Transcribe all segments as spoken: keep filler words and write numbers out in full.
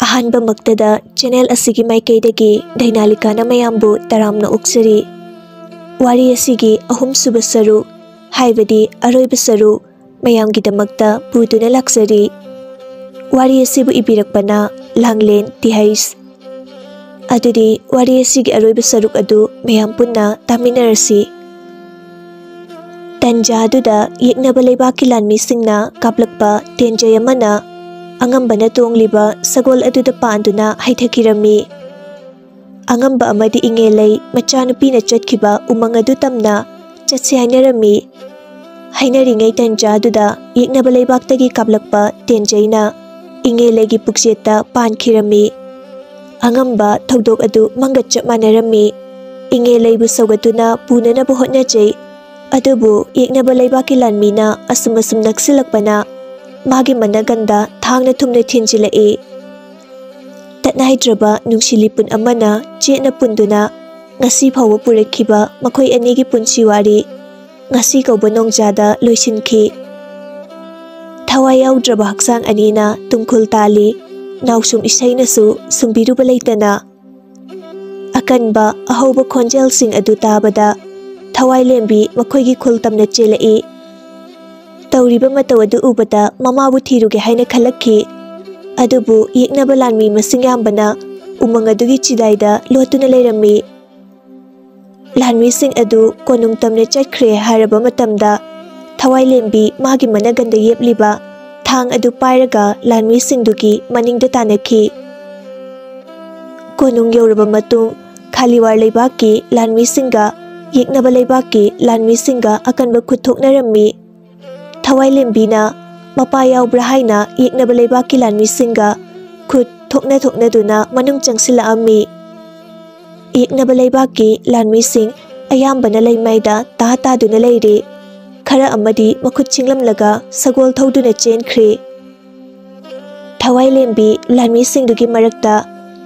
ꯑꯍꯥꯟꯕꯃꯛꯇꯗ channel ꯑꯁꯤꯒꯤ ꯃꯥꯏꯀꯩꯗꯒꯤ ꯗꯥꯏꯅꯥꯂꯤꯀꯥꯅ ꯃꯌꯥꯝꯕꯨ ꯇꯔꯥꯝꯅ ꯑꯣꯛꯆꯔꯤ꯫ ꯋꯥꯔꯤ ꯑꯁꯤꯒꯤ ꯑꯍꯨꯝꯁꯨꯕ ꯁꯔꯨꯛ, ꯍꯥꯏꯕꯗꯤ ꯑꯔꯣꯏꯕ ꯁꯔꯨꯛ, ꯃꯌꯥꯝꯒꯤꯗꯃꯛꯇ ꯄꯨꯗꯨꯅ ꯂꯥꯛꯆꯔꯤ꯫ ꯋꯥꯔꯤ ꯑꯁꯤꯕꯨ ꯏꯕꯤꯔꯛꯄꯅ ꯂꯥꯡꯂꯦꯟ ꯇꯤꯍꯩꯁ꯫ ꯑꯗꯨꯗꯤ ꯋꯥꯔꯤ ꯑꯁꯤꯒꯤ ꯑꯔꯣꯏꯕ ꯁꯔꯨꯛ ꯑꯗꯨ ꯃꯌꯥꯝ ꯄꯨꯟꯅ ꯇꯥꯃꯤꯟꯅꯔꯁꯤ꯫ ꯇꯟꯖꯥ ꯑꯗꯨꯗ ꯌꯦꯛꯅꯕ ꯂꯩꯕꯥꯛꯀꯤ ꯂꯥꯟꯃꯤꯁꯤꯡꯅ ꯀꯥꯞꯂꯛꯄ ꯇꯦꯟꯖꯩ ꯑꯃꯅ ꯑꯉꯝꯕꯅ ꯇꯣꯡꯂꯤꯕ ꯁꯒꯣꯜ ꯑꯗꯨꯗ ꯄꯥꯟꯗꯨꯅ ꯍꯥꯏꯊꯈꯤꯔꯝꯃꯤ꯫ ꯑꯉꯝꯕ ꯑꯃꯗꯤ ꯏꯉꯦꯂꯩ ꯃꯆꯥꯅꯨꯄꯤꯅ ꯆꯠꯈꯤꯕ ꯎꯃꯪ ꯑꯗꯨ ꯇꯝꯅ ꯆꯠꯁꯤ ꯍꯥꯏꯅꯔꯝꯃꯤ꯫ ꯍꯥꯏꯅꯔꯤꯉꯩ ꯇꯟꯖꯥꯗꯨꯗ ꯌꯦꯛꯅꯕ ꯂꯩꯕꯥꯛꯇꯒꯤ ꯀꯥꯞꯂꯛꯄ ꯇꯦꯟꯖꯩꯅ ꯏꯉꯦꯂꯩꯒꯤ ꯄꯨꯛꯆꯦꯠꯇ ꯄꯥꯟꯈꯤꯔꯝꯃꯤ꯫ ꯑꯉꯝꯕ ꯊꯧꯗꯣꯛ ꯑꯗꯨ ꯃꯪꯒ ꯆꯞ ꯃꯥꯟꯅꯔꯝꯃꯤ꯫ ꯏꯉꯦꯂꯩꯕꯨ ꯁꯧꯒꯠꯇꯨꯅ ꯄꯨꯅꯅꯕ ꯍꯣꯠꯅꯖꯩ꯫ ꯑꯗꯨꯕꯨ ꯌꯦꯛꯅꯕ ꯂꯩꯕꯥꯛꯀꯤ ꯂꯥꯟꯃꯤꯅ ꯑꯁꯨꯝ ꯑꯁꯨꯝ ꯅꯛꯁꯤꯜꯂꯛꯄꯅ ꯃꯥꯒꯤ ꯃꯅꯒꯟꯗ ꯊꯥꯡꯅ ꯊꯨꯝꯅ ꯊꯤꯟꯖꯤꯜꯂꯛꯏ꯫ ꯇꯠꯅꯥꯏꯗ꯭ꯔꯕ ꯅꯨꯡꯁꯤ ꯂꯤꯄꯨꯟ ꯑꯃꯅ ꯆꯦꯠꯅ ꯄꯨꯟꯗꯨꯅ ꯉꯁꯤ ꯐꯥꯎꯕ ꯄꯨꯔꯛꯈꯤꯕ ꯃꯈꯣꯏ ꯑꯅꯤꯒꯤ ꯄꯨꯟꯁꯤ ꯋꯥꯔꯤ ꯉꯁꯤ ꯀꯧꯕ ꯅꯣꯡꯖꯥꯗ ꯂꯣꯏꯁꯤꯟꯈꯤ꯫ ꯊꯋꯥꯏ ꯌꯥꯎꯗ꯭ꯔꯕ ꯍꯛꯆꯥꯡ ꯑꯅꯤꯅ ꯇꯨꯡꯈꯨꯜ ꯇꯥꯜꯂꯤ꯫ ꯅꯥꯎꯁꯨꯝ ꯏꯁꯩꯅꯁꯨ ꯁꯨꯝꯕꯤꯔꯨꯕ ꯂꯩꯇꯅ꯫ ꯑꯀꯟꯕ ꯑꯍꯧꯕ ꯈꯣꯟꯖꯦꯜꯁꯤꯡ ꯑꯗꯨ ꯇꯥꯕꯗ ꯊꯋꯥꯏ ꯂꯦꯝꯕꯤ ꯃꯈꯣꯏꯒꯤ ꯈꯨꯜ ꯇꯝꯅ ꯆꯦꯜꯂꯛꯏ꯫ ꯇꯧꯔꯤꯕ ꯃꯇꯧ ꯑꯗꯨ ꯎꯕꯗ ꯃꯃꯥꯕꯨ ꯊꯤꯔꯨꯒꯦ ꯍꯥꯏꯅ ꯈꯜꯂꯛꯈꯤ꯫ ꯑꯗꯨꯕꯨ ꯌꯦꯛꯅꯕ ꯂꯥꯟꯃꯤ ꯃꯁꯤꯡ ꯌꯥꯝꯕꯅ ꯎꯃꯪ ꯑꯗꯨꯒꯤ ꯆꯤꯗꯥꯏꯗ ꯂꯣꯠꯇꯨꯅ ꯂꯩꯔꯝꯃꯤ꯫ ꯂꯥꯟꯃꯤꯁꯤꯡ ꯑꯗꯨ ꯀꯣꯅꯨꯡ ꯇꯝꯅ ꯆꯠꯈ꯭ꯔꯦ ꯍꯥꯏꯔꯕ ꯃꯇꯝꯗ ꯊꯋꯥꯏ ꯂꯦꯝꯕꯤ ꯃꯥꯒꯤ ꯃꯅꯒꯟꯗ ꯌꯦꯞꯂꯤꯕ ꯊꯥꯡ ꯑꯗꯨ ꯄꯥꯏꯔꯒ ꯂꯥꯟꯃꯤꯁꯤꯡꯗꯨꯒꯤ ꯃꯅꯤꯡꯗ ꯇꯥꯟꯅꯈꯤ꯫ ꯀꯣꯅꯨꯡ ꯌꯧꯔꯕ ꯃꯇꯨꯡ ꯈꯥꯂꯤꯋꯥꯔ ꯂꯩꯕꯥꯛꯀꯤ ꯂꯥꯟꯃꯤꯁꯤꯡꯒ ꯌꯦꯛꯅꯕ ꯂꯩꯕꯥꯛꯀꯤ ꯂꯥꯟꯃꯤꯁꯤꯡꯒ ꯑꯀꯟꯕ ꯈꯨꯠ ꯊꯣꯛꯅꯔꯝꯃꯤ꯫ ꯊꯋꯥꯏ ꯂꯦꯝꯕꯤꯅ ꯃꯄꯥ ꯌꯥꯎꯕ꯭ꯔꯥ ꯍꯥꯏꯅ ꯌꯦꯛꯅꯕ ꯂꯩꯕꯥꯛꯀꯤ ꯂꯥꯟꯃꯤꯁꯤꯡꯒ ꯈꯨꯠ ꯊꯣꯛꯅ ꯊꯣꯛꯅꯗꯨꯅ ꯃꯅꯨꯡ ꯆꯪꯁꯤꯜꯂꯛꯑꯝꯃꯤ꯫ ꯌꯦꯛꯅꯕ ꯂꯩꯕꯥꯛꯀꯤ ꯂꯥꯟꯃꯤꯁꯤꯡ ꯑꯌꯥꯝꯕꯅ ꯂꯩꯃꯥꯏꯗ ꯇꯥ ꯇꯥꯗꯨꯅ ꯂꯩꯔꯤ꯫ ꯈꯔ ꯑꯃꯗꯤ ꯃꯈꯨꯠ ꯆꯤꯡꯂꯝꯂꯒ ꯁꯒꯣꯜ ꯊꯧꯗꯨꯅ ꯆꯦꯟꯈ꯭ꯔꯤ꯫ ꯊꯋꯥꯏ ꯂꯦꯝꯕꯤ ꯂꯥꯟꯃꯤꯁꯤꯡꯗꯨꯒꯤ ꯃꯔꯛꯇ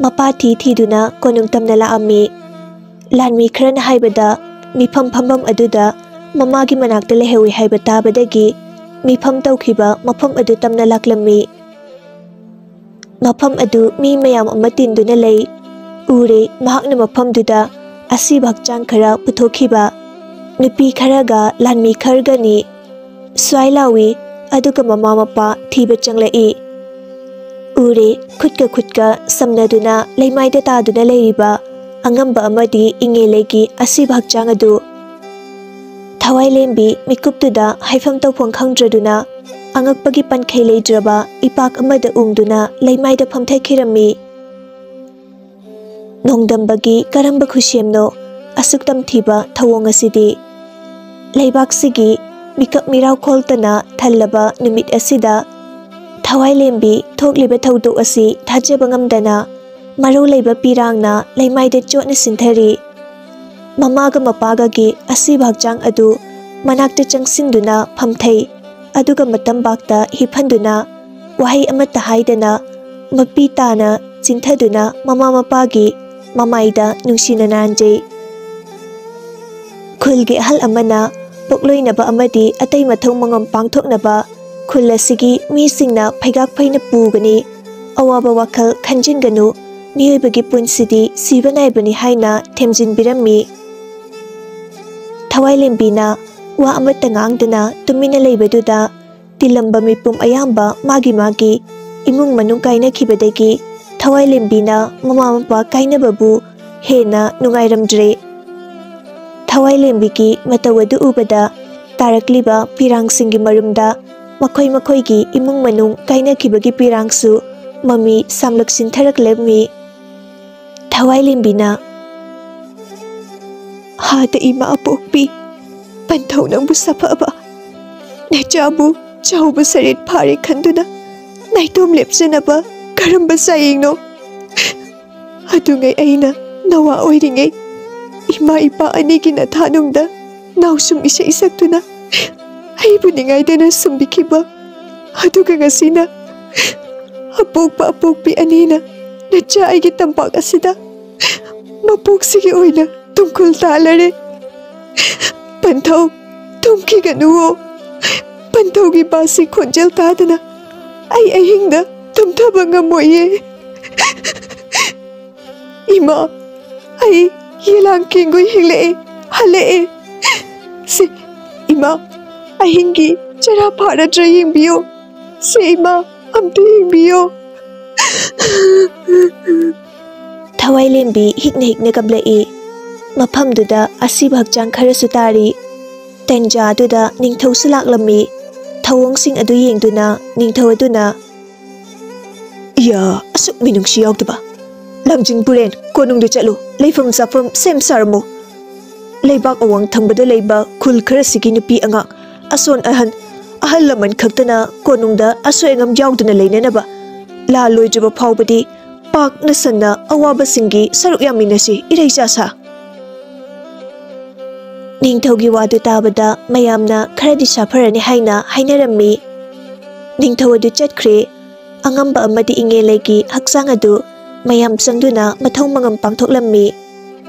ꯃꯄꯥ ꯊꯤ ꯊꯤꯗꯨꯅ ꯀꯣꯅꯨꯡ ꯇꯝꯅ ꯂꯥꯛꯑꯝꯃꯤ꯫ ꯂꯥꯟꯃꯤ ꯈꯔꯅ ꯍꯥꯏꯕꯗ ꯃꯤꯐꯝ ꯐꯝꯐꯝ ꯑꯗꯨꯗ ꯃꯃꯥꯒꯤ ꯃꯅꯥꯛꯇ ꯂꯩꯍꯧꯏ ꯍꯥꯏꯕ ꯇꯥꯕꯗꯒꯤ ꯃꯤꯐꯝ ꯇꯧꯈꯤꯕ ꯃꯐꯝ ꯑꯗꯨ ꯇꯝꯅ ꯂꯥꯛꯂꯝꯃꯤ꯫ ꯃꯐꯝ ꯑꯗꯨ ꯃꯤ ꯃꯌꯥꯝ ꯑꯃ ꯇꯤꯟꯗꯨꯅ ꯂꯩ꯫ ꯎꯔꯦ, ꯃꯍꯥꯛꯅ ꯃꯐꯝꯗꯨꯗ ꯑꯁꯤꯕ ꯍꯛꯆꯥꯡ ꯈꯔ ꯄꯨꯊꯣꯛꯈꯤꯕ꯫ ꯅꯨꯄꯤ ꯈꯔꯒ ꯂꯥꯟꯃꯤ ꯈꯔꯒꯅꯤ꯫ ꯁ꯭ꯋꯥꯏ ꯂꯥꯎꯏ, ꯑꯗꯨꯒ ꯃꯃꯥ ꯃꯄꯥ ꯊꯤꯕ ꯆꯪꯂꯛꯏ꯫ ꯎꯔꯦ, ꯈꯨꯠꯀ ꯈꯨꯠꯀ ꯁꯝꯅꯗꯨꯅ ꯂꯩꯃꯥꯏꯗ ꯇꯥꯗꯨꯅ ꯂꯩꯔꯤꯕ ꯑꯉꯝꯕ ꯑꯃꯗꯤ ꯏꯉꯦꯂꯩꯒꯤ ꯑꯁꯤꯕ ꯍꯛꯆꯥꯡ ꯑꯗꯨ꯫ ꯊꯋꯥꯏꯂꯦꯝꯕꯤ ꯃꯤꯀꯨꯞꯇꯨꯗ ꯍꯥꯏꯐꯝ ꯇꯧꯐꯝ ꯈꯪꯗ꯭ꯔꯗꯨꯅ, ꯑꯉꯛꯄꯒꯤ ꯄꯟꯈꯩ ꯂꯩꯇ꯭ꯔꯕ ꯏꯄꯥꯛ ꯑꯃꯗ ꯎꯪꯗꯨꯅ ꯂꯩꯃꯥꯏꯗ ꯐꯝꯊꯈꯤꯔꯝꯃꯤ꯫ ꯅꯣꯡꯗꯝꯕꯒꯤ ꯀꯔꯝꯕ ꯈꯨꯠꯁꯦꯝꯅꯣ ꯑꯁꯨꯛ ꯇꯝꯊꯤꯕ ꯊꯧꯑꯣꯡ ꯑꯁꯤꯗꯤ? ꯂꯩꯕꯥꯛꯁꯤꯒꯤ ꯃꯤꯀꯞ ꯃꯤꯔꯥꯎ ꯈꯣꯜꯇꯅ ꯊꯜꯂꯕ ꯅꯨꯃꯤꯠ ꯑꯁꯤꯗ ꯊꯋꯥꯏꯂꯦꯝꯕꯤ ꯊꯣꯛꯂꯤꯕ ꯊꯧꯗꯣꯛ ꯑꯁꯤ ꯊꯥꯖꯕ ꯉꯝꯗꯅ ꯃꯔꯧ ꯂꯩꯕ ꯄꯤꯔꯥꯡꯅ ꯂꯩꯃꯥꯏꯗ ꯆꯣꯠꯅ ꯁꯤꯟꯊꯔꯤ꯫ ꯃꯃꯥꯒ ꯃꯄꯥꯒꯒꯤ ꯑꯁꯤꯕ ꯍꯛꯆꯥꯡ ꯑꯗꯨ ꯃꯅꯥꯛꯇ ꯆꯪꯁꯤꯟꯗꯨꯅ ꯐꯝꯊꯩ꯫ ꯑꯗꯨꯒ ꯃꯇꯝꯕꯥꯛꯇ ꯍꯤꯞꯍꯟꯗꯨꯅ ꯋꯥꯍꯩ ꯑꯃꯠꯇ ꯍꯥꯏꯗꯅ ꯃꯄꯤ ꯇꯥꯅ ꯆꯤꯟꯊꯗꯨꯅ ꯃꯃꯥ ꯃꯄꯥꯒꯤ ꯃꯃꯥꯏꯗ ꯅꯨꯡꯁꯤꯅ ꯅꯥꯟꯖꯩ꯫ ꯈꯨꯜꯒꯤ ꯑꯍꯜ ꯑꯃꯅ ꯄꯣꯛꯂꯣꯏꯅꯕ ꯑꯃꯗꯤ ꯑꯇꯩ ꯃꯊꯧ ꯃꯉꯝ ꯄꯥꯡꯊꯣꯛꯅꯕ ꯈꯨꯜ ꯑꯁꯤꯒꯤ ꯃꯤꯁꯤꯡꯅ ꯐꯩꯒꯥꯛ ꯐꯩꯅ ꯄꯨꯒꯅꯤ꯫ ꯑꯋꯥꯕ ꯋꯥꯈꯜ ꯈꯟꯖꯤꯟꯒꯅꯨ, ꯃꯤꯑꯣꯏꯕꯒꯤ ꯄꯨꯟꯁꯤꯗꯤ ꯁꯤꯕ ꯅꯥꯏꯕꯅꯤ ꯍꯥꯏꯅ ꯊꯦꯝꯖꯤꯟꯕꯤꯔꯝꯃꯤ꯫ ꯊꯋꯥꯏꯂꯦꯝꯕꯤꯅ ꯋꯥ ꯑꯃꯠꯇ ꯉꯥꯡꯗꯅ ꯇꯨꯃꯤꯟꯅ ꯂꯩꯕꯗꯨꯗ ꯇꯤꯜꯂꯝꯕ ꯃꯤꯄꯨꯝ ꯑꯌꯥꯝꯕ ꯃꯥꯒꯤ ꯃꯥꯒꯤ ꯏꯃꯨꯡ ꯃꯅꯨꯡ ꯀꯥꯏꯅꯈꯤꯕꯗꯒꯤ ꯊꯋꯥꯏꯂꯦꯝꯕꯤꯅ ꯃꯃꯥ ꯃꯄꯥ ꯀꯥꯏꯅꯕꯕꯨ ꯍꯦꯟꯅ ꯅꯨꯡꯉꯥꯏꯔꯝꯗ꯭ꯔꯦ꯫ ꯊꯋꯥꯏꯂꯦꯝꯕꯤꯒꯤ ꯃꯇꯧ ꯑꯗꯨ ꯎꯕꯗ ꯇꯥꯔꯛꯂꯤꯕ ꯄꯤꯔꯥꯡꯁꯤꯡꯒꯤ ꯃꯔꯨꯝꯗ ꯃꯈꯣꯏ ꯃꯈꯣꯏꯒꯤ ꯏꯃꯨꯡ ꯃꯅꯨꯡ ꯀꯥꯏꯅꯈꯤꯕꯒꯤ ꯄꯤꯔꯥꯡꯁꯨ ꯃꯃꯤ ꯁꯥꯝꯂꯛ ꯁꯤꯟꯊꯔꯛꯂꯝꯃꯤ꯫ ꯊꯋꯥꯏꯂꯦꯝꯕꯤꯅ, "ꯍꯥꯗ ꯏꯃꯥ ꯄꯣꯛꯄꯤ, ꯄꯟꯊꯧ ꯅꯪꯕꯨ ꯁꯥꯐꯕ, ꯅꯆꯥꯕꯨ ꯆꯥꯎꯕ ꯁꯔꯦꯠ ꯐꯥꯔꯦ ꯈꯟꯗꯨꯅ ꯅꯥꯏꯇꯣꯝ ꯂꯦꯞꯆꯅꯕ ꯀꯔꯝꯕ ꯆꯥꯌꯦꯡꯅꯣ? ꯑꯗꯨꯉꯩ ꯑꯩꯅ ꯅꯋꯥ ꯑꯣꯏꯔꯤꯉꯩ ꯏꯃꯥ ꯏꯄꯥ ꯑꯅꯤꯒꯤ ꯅꯊꯥꯅꯨꯡꯗ ꯅꯥꯎꯁꯨꯝ ꯏꯁꯩ ꯁꯛꯇꯨꯅ ꯑꯩꯕꯨ ꯅꯤꯡꯉꯥꯏꯗꯅ ꯁꯨꯝꯕꯤꯈꯤꯕ, ꯑꯗꯨꯒ ꯉꯁꯤꯅ ꯑꯄꯣꯛꯄ ꯑꯄꯣꯛꯄꯤ ꯑꯅꯤꯅ ꯅꯆꯥ ꯑꯩꯒꯤ ꯇꯝꯄꯥꯛ ꯑꯁꯤꯗ ꯃꯄꯣꯛꯁꯤꯒꯤ ꯑꯣꯏꯅ ꯇꯨꯝꯈꯨꯜ ꯇꯥꯜꯂꯔꯦ꯫ ꯄꯟꯊꯧ, ꯇꯨꯝꯈꯤꯒꯅꯨꯋꯣ꯫ ꯄꯟꯊꯧꯒꯤ ꯕꯥꯁꯤ ꯈꯣꯟꯖꯦꯜ ꯇꯥꯗꯅ ꯑꯩ ꯑꯍꯤꯡꯗ ꯇꯨꯝꯊꯕ ꯉꯝꯃꯣꯏꯌꯦ꯫ ꯏꯃꯥ, ꯑꯩ ꯌꯦꯂꯥꯡ ꯀꯦꯡꯒꯨ ꯍꯦꯛꯂꯛꯑꯦ, ꯍꯜꯂꯛꯑꯦ꯫ ꯁꯦ, ꯏꯃꯥ, ꯑꯍꯤꯡꯒꯤ ꯆꯔꯥ ꯐꯥꯔꯗ꯭ꯔꯥ ꯌꯦꯡꯕꯤꯌꯨ꯫ ꯁꯦ, ꯏꯃꯥ, ꯑꯝꯇ ꯌꯦꯡꯕꯤꯌꯨ꯫ ꯊꯋꯥꯏꯂꯦꯝꯕꯤ ꯍꯤꯛꯅ ꯍꯤꯛꯅ ꯀꯞꯂꯛꯏ꯫ ꯃꯐꯝꯗꯨꯗ ꯑꯁꯤꯕ ꯍꯛꯆꯥꯡ ꯈꯔꯁꯨ ꯇꯥꯔꯤ꯫ ꯇꯟꯖꯥ ꯑꯗꯨꯗ ꯅꯤꯡꯊꯧꯁꯨ ꯂꯥꯛꯂꯝꯃꯤ꯫ ꯊꯧꯑꯣꯡꯁꯤꯡ ꯑꯗꯨ ꯌꯦꯡꯗꯨꯅ ꯅꯤꯡꯊꯧ ꯑꯗꯨꯅ, "ꯏꯌꯥ, ꯑꯁꯨꯛ ꯃꯤꯅꯨꯡꯁꯤ ꯌꯥꯎꯗꯕ! ꯂꯝꯖꯤꯡ ꯄꯨꯔꯦꯟ, ꯀꯣꯅꯨꯡꯗ ꯆꯠꯂꯨ, ꯂꯩꯐꯝ ꯆꯥꯐꯝ ꯁꯦꯝ ꯁꯥꯔꯝꯃꯨ꯫ ꯂꯩꯕꯥꯛ ꯑꯋꯥꯡ ꯊꯪꯕꯗ ꯂꯩꯕ ꯈꯨꯜ ꯈꯔꯁꯤꯒꯤ ꯅꯨꯄꯤ ꯑꯉꯥꯡ, ꯑꯁꯣꯟ ꯑꯍꯟ, ꯑꯍꯜ ꯂꯃꯟ ꯈꯛꯇꯅ ꯀꯣꯅꯨꯡꯗ ꯑꯁꯣꯏ ꯑꯉꯥꯝ ꯌꯥꯎꯗꯅ ꯂꯩꯅꯅꯕ, ꯂꯥꯜ ꯂꯣꯏꯗ꯭ꯔꯤꯕ ꯐꯥꯎꯕꯗꯤ ꯄꯥꯛꯅ ꯁꯟꯅ ꯑꯋꯥꯕꯁꯤꯡꯒꯤ ꯁꯔꯨꯛ ꯌꯥꯃꯤꯟꯅꯁꯤ, ꯏꯔꯩ ꯆꯥꯁꯥ꯫" ꯅꯤꯡꯊꯧꯒꯤ ꯋꯥꯗꯨ ꯇꯥꯕꯗ ꯃꯌꯥꯝꯅ ꯈꯔꯗꯤ ꯁꯥꯐꯔꯅꯤ ꯍꯥꯏꯅ ꯍꯥꯏꯅꯔꯝꯃꯤ꯫ ꯅꯤꯡꯊꯧ ꯑꯗꯨ ꯆꯠꯈ꯭ꯔꯦ꯫ ꯑꯉꯝꯕ ꯑꯃꯗꯤ ꯏꯉꯦꯜ ꯂꯩꯒꯤ ꯍꯛꯆꯥꯡ ꯑꯗꯨ ꯃꯌꯥꯝ ꯆꯪꯗꯨꯅ ꯃꯊꯧ ꯃꯉꯝ ꯄꯥꯡꯊꯣꯛꯂꯝꯃꯤ꯫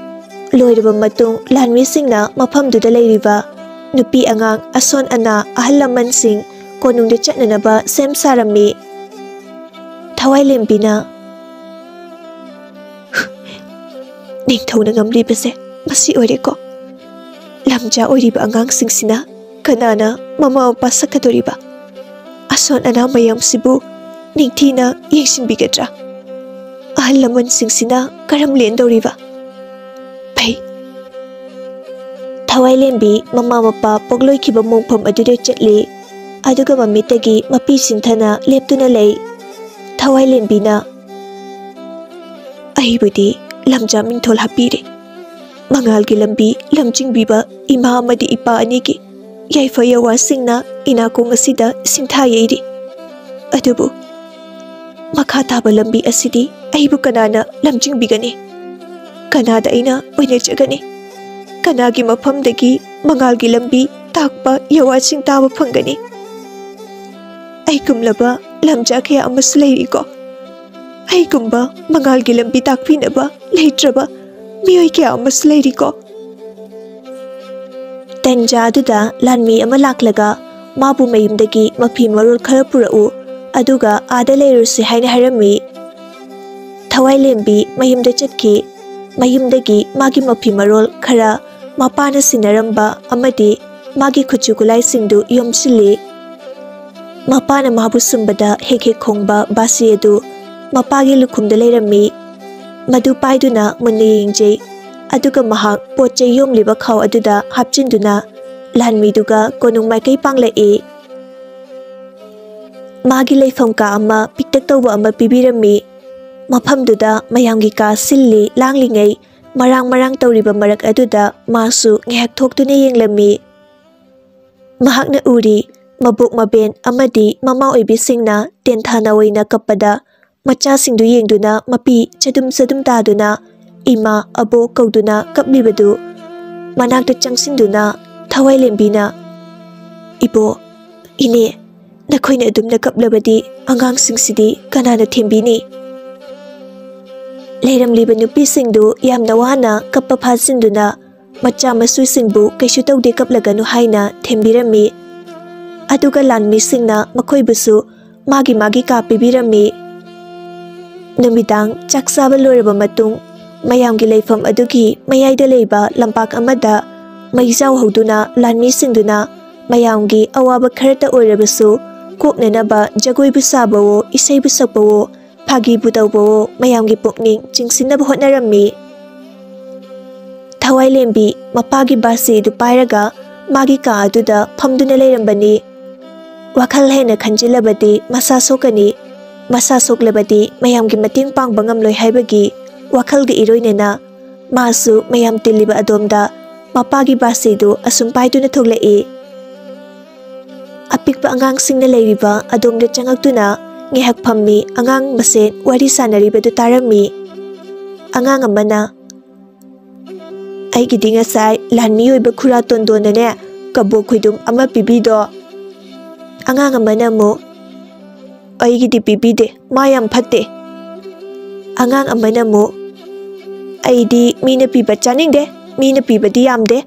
ꯂꯣꯏꯔꯕ ꯃꯇꯨꯡ, ꯂꯥꯟꯃꯤꯁꯤꯡꯅ ꯃꯐꯝꯗꯨꯗ ꯂꯩꯔꯤꯕ ꯅꯨꯄꯤ ꯑꯉꯥꯡ, ꯑꯁꯣꯟ ꯑꯅꯥ, ꯑꯍꯜ ꯂꯃꯟꯁꯤꯡ ꯀꯣꯅꯨꯡꯗ ꯆꯠꯅꯅꯕ ꯁꯦꯝ ꯁꯥꯔꯝꯃꯤ꯫ ꯊꯋꯥꯏꯂꯦꯝꯕꯤꯅ, "ꯅꯤꯡꯊꯧꯅ ꯉꯝꯂꯤꯕꯁꯦ ꯃꯁꯤ ꯑꯣꯏꯔꯦꯀꯣ꯫ ꯂꯝꯖꯥ ꯑꯣꯏꯔꯤꯕ ꯑꯉꯥꯡꯁꯤꯡꯁꯤꯅ ꯀꯅꯥꯅ ꯃꯃꯥ ꯃꯄꯥ ꯁꯛꯀꯗꯧꯔꯤꯕ? ꯑꯁꯣꯟ ꯑꯅꯥ ꯃꯌꯥꯝꯁꯤꯕꯨ ꯅꯤꯡꯊꯤꯅ ꯌꯦꯡꯁꯤꯟꯕꯤꯒꯗ꯭ꯔꯥ? ꯑꯍꯜ ꯂꯃꯟꯁꯤꯡꯁꯤꯅ ꯀꯔꯝ ꯂꯦꯟꯗꯧꯔꯤꯕ? ꯐꯩ꯫" ꯊꯋꯥꯏꯂꯦꯝꯕꯤ ꯃꯃꯥ ꯃꯄꯥ ꯄꯣꯛꯂꯣꯏꯈꯤꯕ ꯃꯣꯡꯐꯝ ꯑꯗꯨꯗ ꯆꯠꯂꯤ꯫ ꯑꯗꯨꯒ ꯃꯃꯤꯠꯇꯒꯤ ꯃꯄꯤ ꯁꯤꯟꯊꯅ ꯂꯦꯞꯇꯨꯅ ꯂꯩ꯫ ꯊꯋꯥꯏꯂꯦꯝꯕꯤꯅ, "ꯑꯩꯕꯨꯗꯤ ꯂꯝꯖꯥ ꯃꯤꯡꯊꯣꯜ ꯍꯥꯞꯄꯤꯔꯦ꯫ ꯃꯉꯥꯜꯒꯤ ꯂꯝꯕꯤ ꯂꯝꯖꯤꯡꯕꯤꯕ ꯏꯃꯥ ꯑꯃꯗꯤ ꯏꯄꯥ ꯑꯅꯤꯒꯤ ꯌꯥꯏꯐ ꯌꯥꯋꯥꯁꯤꯡꯅ ꯏꯅꯥꯀꯣꯡ ꯑꯁꯤꯗ ꯁꯤꯡꯊꯥ ꯌꯩꯔꯤ꯫ ꯑꯗꯨꯕꯨ ꯃꯈꯥ ꯇꯥꯕ ꯂꯝꯕꯤ ꯑꯁꯤꯗꯤ ꯑꯩꯕꯨ ꯀꯅꯥꯅ ꯂꯝꯖꯤꯡꯕꯤꯒꯅꯤ? ꯀꯅꯥꯗ ꯑꯩꯅ ꯑꯣꯏꯅꯖꯒꯅꯤ? ꯀꯅꯥꯒꯤ ꯃꯐꯝꯗꯒꯤ ꯃꯉꯥꯜꯒꯤ ꯂꯝꯕꯤ ꯇꯥꯛꯄ ꯌꯥꯋꯥꯁꯤꯡ ꯇꯥꯕ ꯐꯪꯒꯅꯤ? ꯑꯩꯒꯨꯝꯂꯕ ꯂꯝꯖꯥ ꯀꯌꯥ ꯑꯃꯁꯨ ꯂꯩꯔꯤꯀꯣ꯫ ꯑꯩꯒꯨꯝꯕ ꯃꯉꯥꯜꯒꯤ ꯂꯝꯕꯤ ꯇꯥꯛꯄꯤꯅꯕ ꯂꯩꯇ꯭ꯔꯕ ꯃꯤꯑꯣꯏ ꯀꯌꯥ ꯑꯃꯁꯨ ꯂꯩꯔꯤꯀꯣ꯫" ꯇꯟꯖꯥ ꯑꯗꯨꯗ ꯂꯥꯟꯃꯤ ꯑꯃ ꯂꯥꯛꯂꯒ ꯃꯥꯕꯨ ꯃꯌꯨꯝꯗꯒꯤ ꯃꯐꯤ ꯃꯔꯣꯜ ꯈꯔ ꯄꯨꯔꯛꯎ, ꯑꯗꯨꯒ ꯑꯥꯗ ꯂꯩꯔꯨꯁꯤ ꯍꯥꯏꯅ ꯍꯥꯏꯔꯝꯃꯤ꯫ ꯊꯋꯥꯏꯂꯦꯝꯕꯤ ꯃꯌꯨꯝꯗ ꯆꯠꯈꯤ꯫ ꯃꯌꯨꯝꯗꯒꯤ ꯃꯥꯒꯤ ꯃꯐꯤ ꯃꯔꯣꯜ ꯈꯔ, ꯃꯄꯥꯅ ꯁꯤꯟꯅꯔꯝꯕ ꯑꯃꯗꯤ ꯃꯥꯒꯤ ꯈꯨꯠꯁꯨ ꯈꯨꯠꯂꯥꯏꯁꯤꯡꯗꯨ ꯌꯣꯝꯁꯤꯜꯂꯤ꯫ ꯃꯄꯥꯅ ꯃꯥꯕꯨ ꯁꯨꯝꯕꯗ ꯍꯦꯛ ꯍꯦꯛ ꯈꯣꯡꯕ ꯕꯥꯁꯤ ꯑꯗꯨ ꯃꯄꯥꯒꯤ ꯂꯨꯈꯨꯝꯗ ꯂꯩꯔꯝꯃꯤ꯫ ꯃꯗꯨ ꯄꯥꯏꯗꯨꯅ ꯃꯨꯟꯅ ꯌꯦꯡꯖꯩ꯫ ꯑꯗꯨꯒ ꯃꯍꯥꯛ ꯄꯣꯠ ꯆꯩ ꯌꯣꯝꯂꯤꯕ ꯈꯥꯎ ꯑꯗꯨꯗ ꯍꯥꯞꯆꯤꯟꯗꯨꯅ ꯂꯥꯟꯃꯤꯗꯨꯒ ꯀꯣꯅꯨꯡ ꯃꯥꯏꯀꯩ ꯄꯥꯡꯂꯛꯏ꯫ ꯃꯥꯒꯤ ꯂꯩꯐꯝ ꯀꯥ ꯑꯃ ꯄꯤꯛꯇꯛ ꯇꯧꯕ ꯑꯃ ꯄꯤꯕꯤꯔꯝꯃꯤ꯫ ꯃꯐꯝꯗꯨꯗ ꯃꯌꯥꯝꯒꯤ ꯀꯥ ꯁꯤꯜꯂꯤ ꯂꯥꯡꯂꯤꯉꯩ, ꯃꯔꯥꯡ ꯃꯔꯥꯡ ꯇꯧꯔꯤꯕ ꯃꯔꯛ ꯑꯗꯨꯗ ꯃꯥꯁꯨ ꯉꯥꯏꯍꯥꯛ ꯊꯣꯛꯇꯨꯅ ꯌꯦꯡꯂꯝꯃꯤ꯫ ꯃꯍꯥꯛꯅ ꯎꯔꯤ, ꯃꯕꯣꯛ ꯃꯕꯦꯟ ꯑꯃꯗꯤ ꯃꯃꯥ ꯑꯣꯏꯕꯤꯁꯤꯡꯅ ꯇꯦꯟꯊꯥꯅ ꯑꯣꯏꯅ ꯀꯞꯄꯗ, ꯃꯆꯥꯁꯤꯡꯗꯨ ꯌꯦꯡꯗꯨꯅ ꯃꯄꯤ ꯆꯗꯨꯝ ꯆꯗꯨꯝ ꯇꯥꯗꯨꯅ ꯏꯃꯥ ꯑꯕꯣꯛ ꯀꯧꯗꯨꯅ ꯀꯞꯂꯤꯕꯗꯨ ꯃꯅꯥꯛꯇ ꯆꯪꯁꯤꯟꯗꯨꯅ ꯊꯋꯥꯏꯂꯦꯝꯕꯤꯅ, "ꯏꯕꯣ, ꯏꯅꯦ, ꯅꯈꯣꯏꯅ ꯑꯗꯨꯝꯅ ꯀꯞꯂꯕꯗꯤ ꯑꯉꯥꯡꯁꯤꯡꯁꯤꯗꯤ ꯀꯅꯥꯅ ꯊꯦꯝꯕꯤꯅꯤ?" ꯂꯩꯔꯝꯂꯤꯕ ꯅꯨꯄꯤꯁꯤꯡꯗꯨ ꯌꯥꯝꯅ ꯋꯥꯅ ꯀꯞꯄ ꯐꯥꯖꯤꯟꯗꯨꯅ ꯃꯆꯥ ꯃꯁꯨꯁꯤꯡꯕꯨ ꯀꯩꯁꯨ ꯇꯧꯗꯦ, ꯀꯞꯂꯒꯅꯨ ꯍꯥꯏꯅ ꯊꯦꯝꯕꯤꯔꯝꯃꯤ꯫ ꯑꯗꯨꯒ ꯂꯥꯟꯃꯤꯁꯤꯡꯅ ꯃꯈꯣꯏꯕꯨꯁꯨ ꯃꯥꯒꯤ ꯃꯥꯒꯤ ꯀꯥ ꯄꯤꯕꯤꯔꯝꯃꯤ꯫ ꯅꯨꯃꯤꯗꯥꯡ ꯆꯥꯛ ꯆꯥꯕ ꯂꯣꯏꯔꯕ ꯃꯇꯨꯡ, ꯃꯌꯥꯝꯒꯤ ꯂꯩꯐꯝ ꯑꯗꯨꯒꯤ ꯃꯌꯥꯏꯗ ꯂꯩꯕ ꯂꯝꯄꯥꯛ ꯑꯃꯗ ꯃꯩꯖꯥꯎ ꯍꯧꯗꯨꯅ ꯂꯥꯟꯃꯤꯁꯤꯡꯗꯨꯅ ꯃꯌꯥꯝꯒꯤ ꯑꯋꯥꯕ ꯈꯔꯇ ꯑꯣꯏꯔꯕꯁꯨ ꯀꯣꯛꯅꯅꯕ ꯖꯒꯣꯏꯕꯨ ꯁꯥꯕꯋꯣ, ꯏꯁꯩꯕꯨ ꯁꯛꯄꯋꯣ, ꯐꯥꯒꯤꯕꯨ ꯇꯧꯕꯋꯣ, ꯃꯌꯥꯝꯒꯤ ꯄꯨꯛꯅꯤꯡ ꯆꯤꯡꯁꯤꯟꯅꯕ ꯍꯣꯠꯅꯔꯝꯃꯤ꯫ ꯊꯋꯥꯏꯂꯦꯝꯕꯤ ꯃꯄꯥꯒꯤ ꯕꯥꯁꯤꯗꯨ ꯄꯥꯏꯔꯒ ꯃꯥꯒꯤ ꯀꯥ ꯑꯗꯨꯗ ꯐꯝꯗꯨꯅ ꯂꯩꯔꯝꯕꯅꯤ꯫ ꯋꯥꯈꯜ ꯍꯦꯟꯅ ꯈꯟꯖꯤꯜꯂꯕꯗꯤ ꯃꯁꯥ ꯁꯣꯛꯀꯅꯤ, ꯃꯁꯥ ꯁꯣꯛꯂꯕꯗꯤ ꯃꯌꯥꯝꯒꯤ ꯃꯇꯦꯡ ꯄꯥꯡꯕ ꯉꯝꯂꯣꯏ ꯍꯥꯏꯕꯒꯤ ꯋꯥꯈꯜꯒ ꯏꯔꯣꯏꯅꯅ ꯃꯥꯁꯨ ꯃꯌꯥꯝ ꯇꯤꯜꯂꯤꯕ ꯑꯗꯣꯝꯗ ꯃꯄꯥꯒꯤ ꯕꯥꯁꯤꯗꯨ ꯑꯁꯨꯝ ꯄꯥꯏꯗꯨꯅ ꯊꯣꯛꯂꯛꯏ꯫ ꯑꯄꯤꯛꯄ ꯑꯉꯥꯡꯁꯤꯡꯅ ꯂꯩꯔꯤꯕ ꯑꯗꯣꯝꯗ ꯆꯪꯉꯛꯇꯨꯅ ꯉꯥꯏꯍꯥꯛ ꯐꯝꯃꯤ꯫ ꯑꯉꯥꯡ ꯃꯁꯦꯟ ꯋꯥꯔꯤ ꯁꯥꯟꯅꯔꯤꯕꯗꯨ ꯇꯥꯔꯝꯃꯤ꯫ ꯑꯉꯥꯡ ꯑꯃꯅ, "ꯑꯩꯒꯤꯗꯤ ꯉꯁꯥꯏ ꯂꯥꯟꯃꯤ ꯑꯣꯏꯕ ꯈꯨꯔꯥ ꯇꯣꯟꯗꯣꯟꯅꯅꯦ ꯀꯕꯣꯛ ꯈꯣꯏꯗꯨꯝ ꯑꯃ ꯄꯤꯕꯤꯗꯣ?" ꯑꯉꯥꯡ ꯑꯃꯅ ꯑꯃꯨꯛ, "ꯑꯩꯒꯤꯗꯤ ꯄꯤꯕꯤꯗꯦ, ꯃꯥ ꯌꯥꯝ ꯐꯠꯇꯦ꯫" ꯑꯉꯥꯡ ꯑꯃꯅ ꯑꯃꯨꯛ, "ꯑꯩꯗꯤ ꯃꯤꯅ ꯄꯤꯕ ꯆꯥꯅꯤꯡꯗꯦ, ꯃꯤꯅ ꯄꯤꯕꯗꯤ ꯌꯥꯝꯗꯦ꯫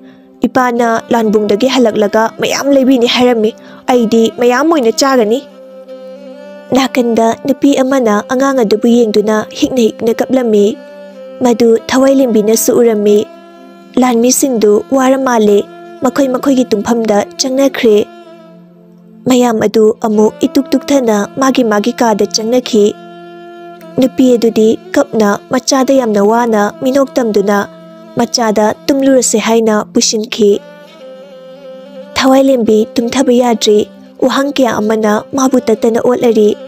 ꯏꯄꯥꯅ ꯂꯥꯟꯕꯨꯡꯗꯒꯤ ꯍꯜꯂꯛꯂꯒ ꯃꯌꯥꯝ ꯂꯩꯕꯤꯅꯤ ꯍꯥꯏꯔꯝꯃꯤ꯫ ꯑꯩꯗꯤ ꯃꯌꯥꯝ ꯑꯣꯏꯅ ꯆꯥꯒꯅꯤ꯫" ꯅꯥꯀꯟꯗ ꯅꯨꯄꯤ ꯑꯃꯅ ꯑꯉꯥꯡ ꯑꯗꯨꯕꯨ ꯌꯦꯡꯗꯨꯅ ꯍꯤꯛꯅ ꯍꯤꯛꯅ ꯀꯞꯂꯝꯃꯤ꯫ ꯃꯗꯨ ꯊꯋꯥꯏꯂꯦꯝꯕꯤꯅꯁꯨ ꯎꯔꯝꯃꯤ꯫ ꯂꯥꯟꯃꯤꯁꯤꯡꯗꯨ ꯋꯥꯔ ꯃꯥꯜꯂꯦ꯫ ꯃꯈꯣꯏ ꯃꯈꯣꯏꯒꯤ ꯇꯨꯝꯐꯝꯗ ꯆꯪꯅꯈ꯭ꯔꯦ꯫ ꯃꯌꯥꯝ ꯑꯗꯨ ꯑꯃꯨꯛ ꯏꯇꯨꯛ ꯇꯨꯛꯊꯅ ꯃꯥꯒꯤ ꯃꯥꯒꯤ ꯀꯥꯗ ꯆꯪꯅꯈꯤ꯫ ꯅꯨꯄꯤ ꯑꯗꯨꯗꯤ ꯀꯞꯅ ꯃꯆꯥꯗ ꯌꯥꯝꯅ ꯋꯥꯅ ꯃꯤꯅꯣꯛ ꯇꯝꯗꯨꯅ ꯃꯆꯥꯗ ꯇꯨꯝꯂꯨꯔꯁꯦ ꯍꯥꯏꯅ ꯄꯨꯁꯤꯟꯈꯤ꯫ ꯊꯋꯥꯏꯂꯦꯝꯕꯤ ꯇꯨꯝꯊꯕ ꯌꯥꯗ꯭ꯔꯤ꯫ ꯋꯥꯍꯪ ꯀꯌꯥ ꯑꯃꯅ ꯃꯥꯕꯨ ꯇꯠꯇꯅ ꯑꯣꯠꯂꯔꯤ꯫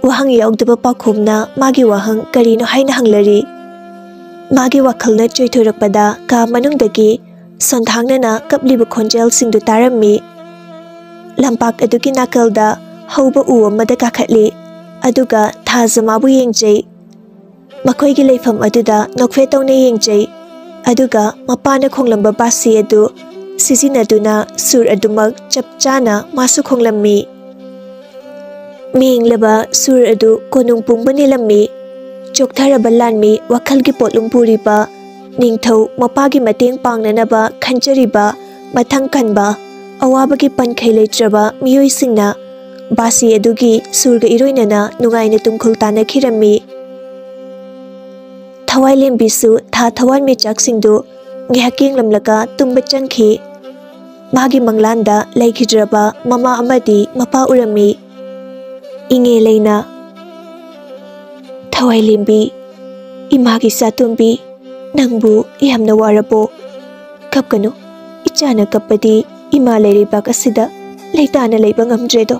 ꯋꯥꯍꯪ ꯌꯥꯎꯗꯕ ꯄꯥꯎꯈꯣꯝꯅ ꯃꯥꯒꯤ ꯋꯥꯍꯪ ꯀꯔꯤꯅꯣ ꯍꯥꯏꯅ ꯍꯪꯂꯔꯤ꯫ ꯃꯥꯒꯤ ꯋꯥꯈꯜꯅ ꯆꯣꯏꯊꯣꯔꯛꯄꯗ ꯀꯥ ꯃꯅꯨꯡꯗꯒꯤ ꯁꯣꯟꯊꯥꯡꯅꯅ ꯀꯞꯂꯤꯕ ꯈꯣꯟꯖꯦꯜꯁꯤꯡꯗꯨ ꯇꯥꯔꯝꯃꯤ꯫ ꯂꯝꯄꯥꯛ ꯑꯗꯨꯒꯤ ꯅꯥꯀꯜꯗ ꯍꯧꯕ ꯎ ꯑꯃꯗ ꯀꯥꯈꯠꯂꯤ, ꯑꯗꯨꯒ ꯊꯥꯖ ꯃꯥꯕꯨ ꯌꯦꯡꯖꯩ꯫ ꯃꯈꯣꯏꯒꯤ ꯂꯩꯐꯝ ꯑꯗꯨꯗ ꯅꯣꯛꯐꯦꯠ ꯇꯧꯅ ꯌꯦꯡꯖꯩ, ꯑꯗꯨꯒ ꯃꯄꯥꯅ ꯈꯣꯡꯂꯝꯕ ꯕꯥꯁꯤ ꯑꯗꯨ ꯁꯤꯖꯤꯟꯅꯗꯨꯅ ꯁꯨꯔ ꯑꯗꯨꯃꯛ ꯆꯞ ꯆꯥꯅ ꯃꯥꯁꯨ ꯈꯣꯡꯂꯝꯃꯤ꯫ ꯃꯤꯡꯂꯕ ꯁꯨꯔ ꯑꯗꯨ ꯀꯣꯅꯨꯡ ꯄꯨꯝꯕ ꯅꯤꯜꯂꯝꯃꯤ꯫ ꯆꯣꯛꯊꯔꯕ ꯂꯥꯟꯃꯤ ꯋꯥꯈꯜꯒꯤ ꯄꯣꯠꯂꯨꯝ ꯄꯨꯔꯤꯕ ꯅꯤꯡꯊꯧ ꯃꯄꯥꯒꯤ ꯃꯇꯦꯡ ꯄꯥꯡꯅꯅꯕ ꯈꯟꯖꯔꯤꯕ ꯃꯊꯪ ꯀꯟꯕ ꯑꯋꯥꯕꯒꯤ ꯄꯟꯈꯩ ꯂꯩꯇ꯭ꯔꯕ ꯃꯤꯑꯣꯏꯁꯤꯡꯅ ꯕꯥꯁꯤ ꯑꯗꯨꯒꯤ ꯁꯨꯔꯒ ꯏꯔꯣꯏꯅꯅ ꯅꯨꯡꯉꯥꯏꯅ ꯇꯨꯝꯈꯨꯜ ꯇꯥꯟꯅꯈꯤꯔꯝꯃꯤ꯫ ꯊꯋꯥꯏꯂꯦꯝꯕꯤꯁꯨ ꯊꯥ ꯊꯋꯥꯟꯃꯤꯆꯥꯛꯁꯤꯡꯗꯨ ꯉꯥꯏꯍꯥꯛ ꯌꯦꯡꯂꯝꯂꯒ ꯇꯨꯝꯕ ꯆꯪꯈꯤ꯫ ꯃꯥꯒꯤ ꯃꯪꯂꯥꯟꯗ ꯂꯩꯈꯤꯗ꯭ꯔꯕ ꯃꯃꯥ ꯑꯃꯗꯤ ꯃꯄꯥ ꯎꯔꯝꯃꯤ꯫ ꯏꯉꯦ ꯂꯩꯅ, "ꯊꯋꯥꯏꯂꯦꯝꯕꯤ, ꯏꯃꯥꯒꯤ ꯏꯆꯥꯇꯣꯝꯕꯤ, ꯅꯪꯕꯨ ꯌꯥꯝꯅ ꯋꯥꯔꯕꯣ? ꯀꯞꯀꯅꯨ, ꯏꯆꯥꯅ ꯀꯞꯄꯗꯤ ꯏꯃꯥ ꯂꯩꯔꯩꯕꯥꯛ ꯑꯁꯤꯗ ꯂꯩꯇꯥꯅ ꯂꯩꯕ ꯉꯝꯗ꯭ꯔꯦꯗꯣ꯫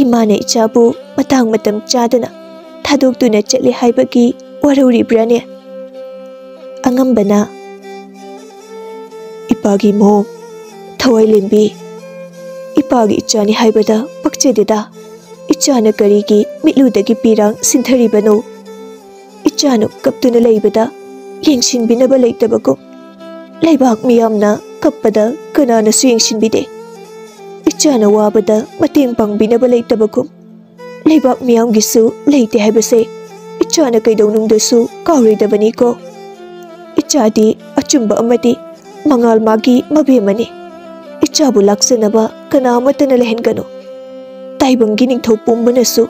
ꯏꯃꯥꯅ ꯏꯆꯥꯕꯨ ꯃꯇꯥꯡ ꯃꯇꯝ ꯆꯥꯗꯅ ꯊꯥꯗꯣꯛꯇꯨꯅ ꯆꯠꯂꯤ ꯍꯥꯏꯕꯒꯤ ꯋꯥꯔꯧꯔꯤꯕ꯭ꯔꯥꯅꯦ?" ꯑꯉꯝꯕꯅ, "ꯏꯄꯥꯒꯤ ꯃꯣꯝ, ꯊꯋꯥꯏꯂꯦꯝꯕꯤ, ꯏꯄꯥꯒꯤ ꯏꯆꯥꯅꯤ ꯍꯥꯏꯕꯗ ꯄꯛꯆꯗꯦꯗ꯫ ꯏꯆꯥꯅ ꯀꯔꯤꯒꯤ ꯃꯤꯠꯂꯨꯗꯒꯤ ꯄꯤꯔꯥꯡ ꯁꯤꯟꯊꯔꯤꯕꯅꯣ? ꯏꯆꯥꯅ ꯀꯞꯇꯨꯅ ꯂꯩꯕꯗ ꯌꯦꯡꯁꯤꯟꯕꯤꯅꯕ ꯂꯩꯇꯕꯒꯨꯝ, ꯂꯩꯕꯥꯛ ꯃꯤꯌꯥꯝꯅ ꯀꯞꯄꯗ ꯀꯅꯥꯅꯁꯨ ꯌꯦꯡꯁꯤꯟꯕꯤꯗꯦ꯫ ꯏꯆꯥꯅ ꯋꯥꯕꯗ ꯃꯇꯦꯡ ꯄꯥꯡꯕꯤꯅꯕ ꯂꯩꯇꯕꯒꯨꯝ, ꯂꯩꯕꯥꯛ ꯃꯤꯌꯥꯝꯒꯤꯁꯨ ꯂꯩꯇꯦ ꯍꯥꯏꯕꯁꯦ ꯏꯆꯥꯅ ꯀꯩꯗꯧꯅꯨꯡꯗꯁꯨ ꯀꯥꯎꯔꯣꯏꯗꯕꯅꯤꯀꯣ꯫ ꯏꯆꯥꯗꯤ ꯑꯆꯨꯝꯕ ꯑꯃꯗꯤ ꯃꯉꯥꯜ ꯃꯥꯒꯤ ꯃꯕꯦꯝꯃꯅꯤ꯫ ꯏꯆꯥꯕꯨ ꯂꯥꯛꯆꯅꯕ ꯀꯅꯥ ꯑꯃꯠꯇꯅ ꯂꯩꯍꯟꯒꯅꯨ꯫ ꯇꯥꯏꯕꯪꯒꯤ ꯅꯤꯡꯊꯧ ꯄꯨꯝꯕꯅꯁꯨ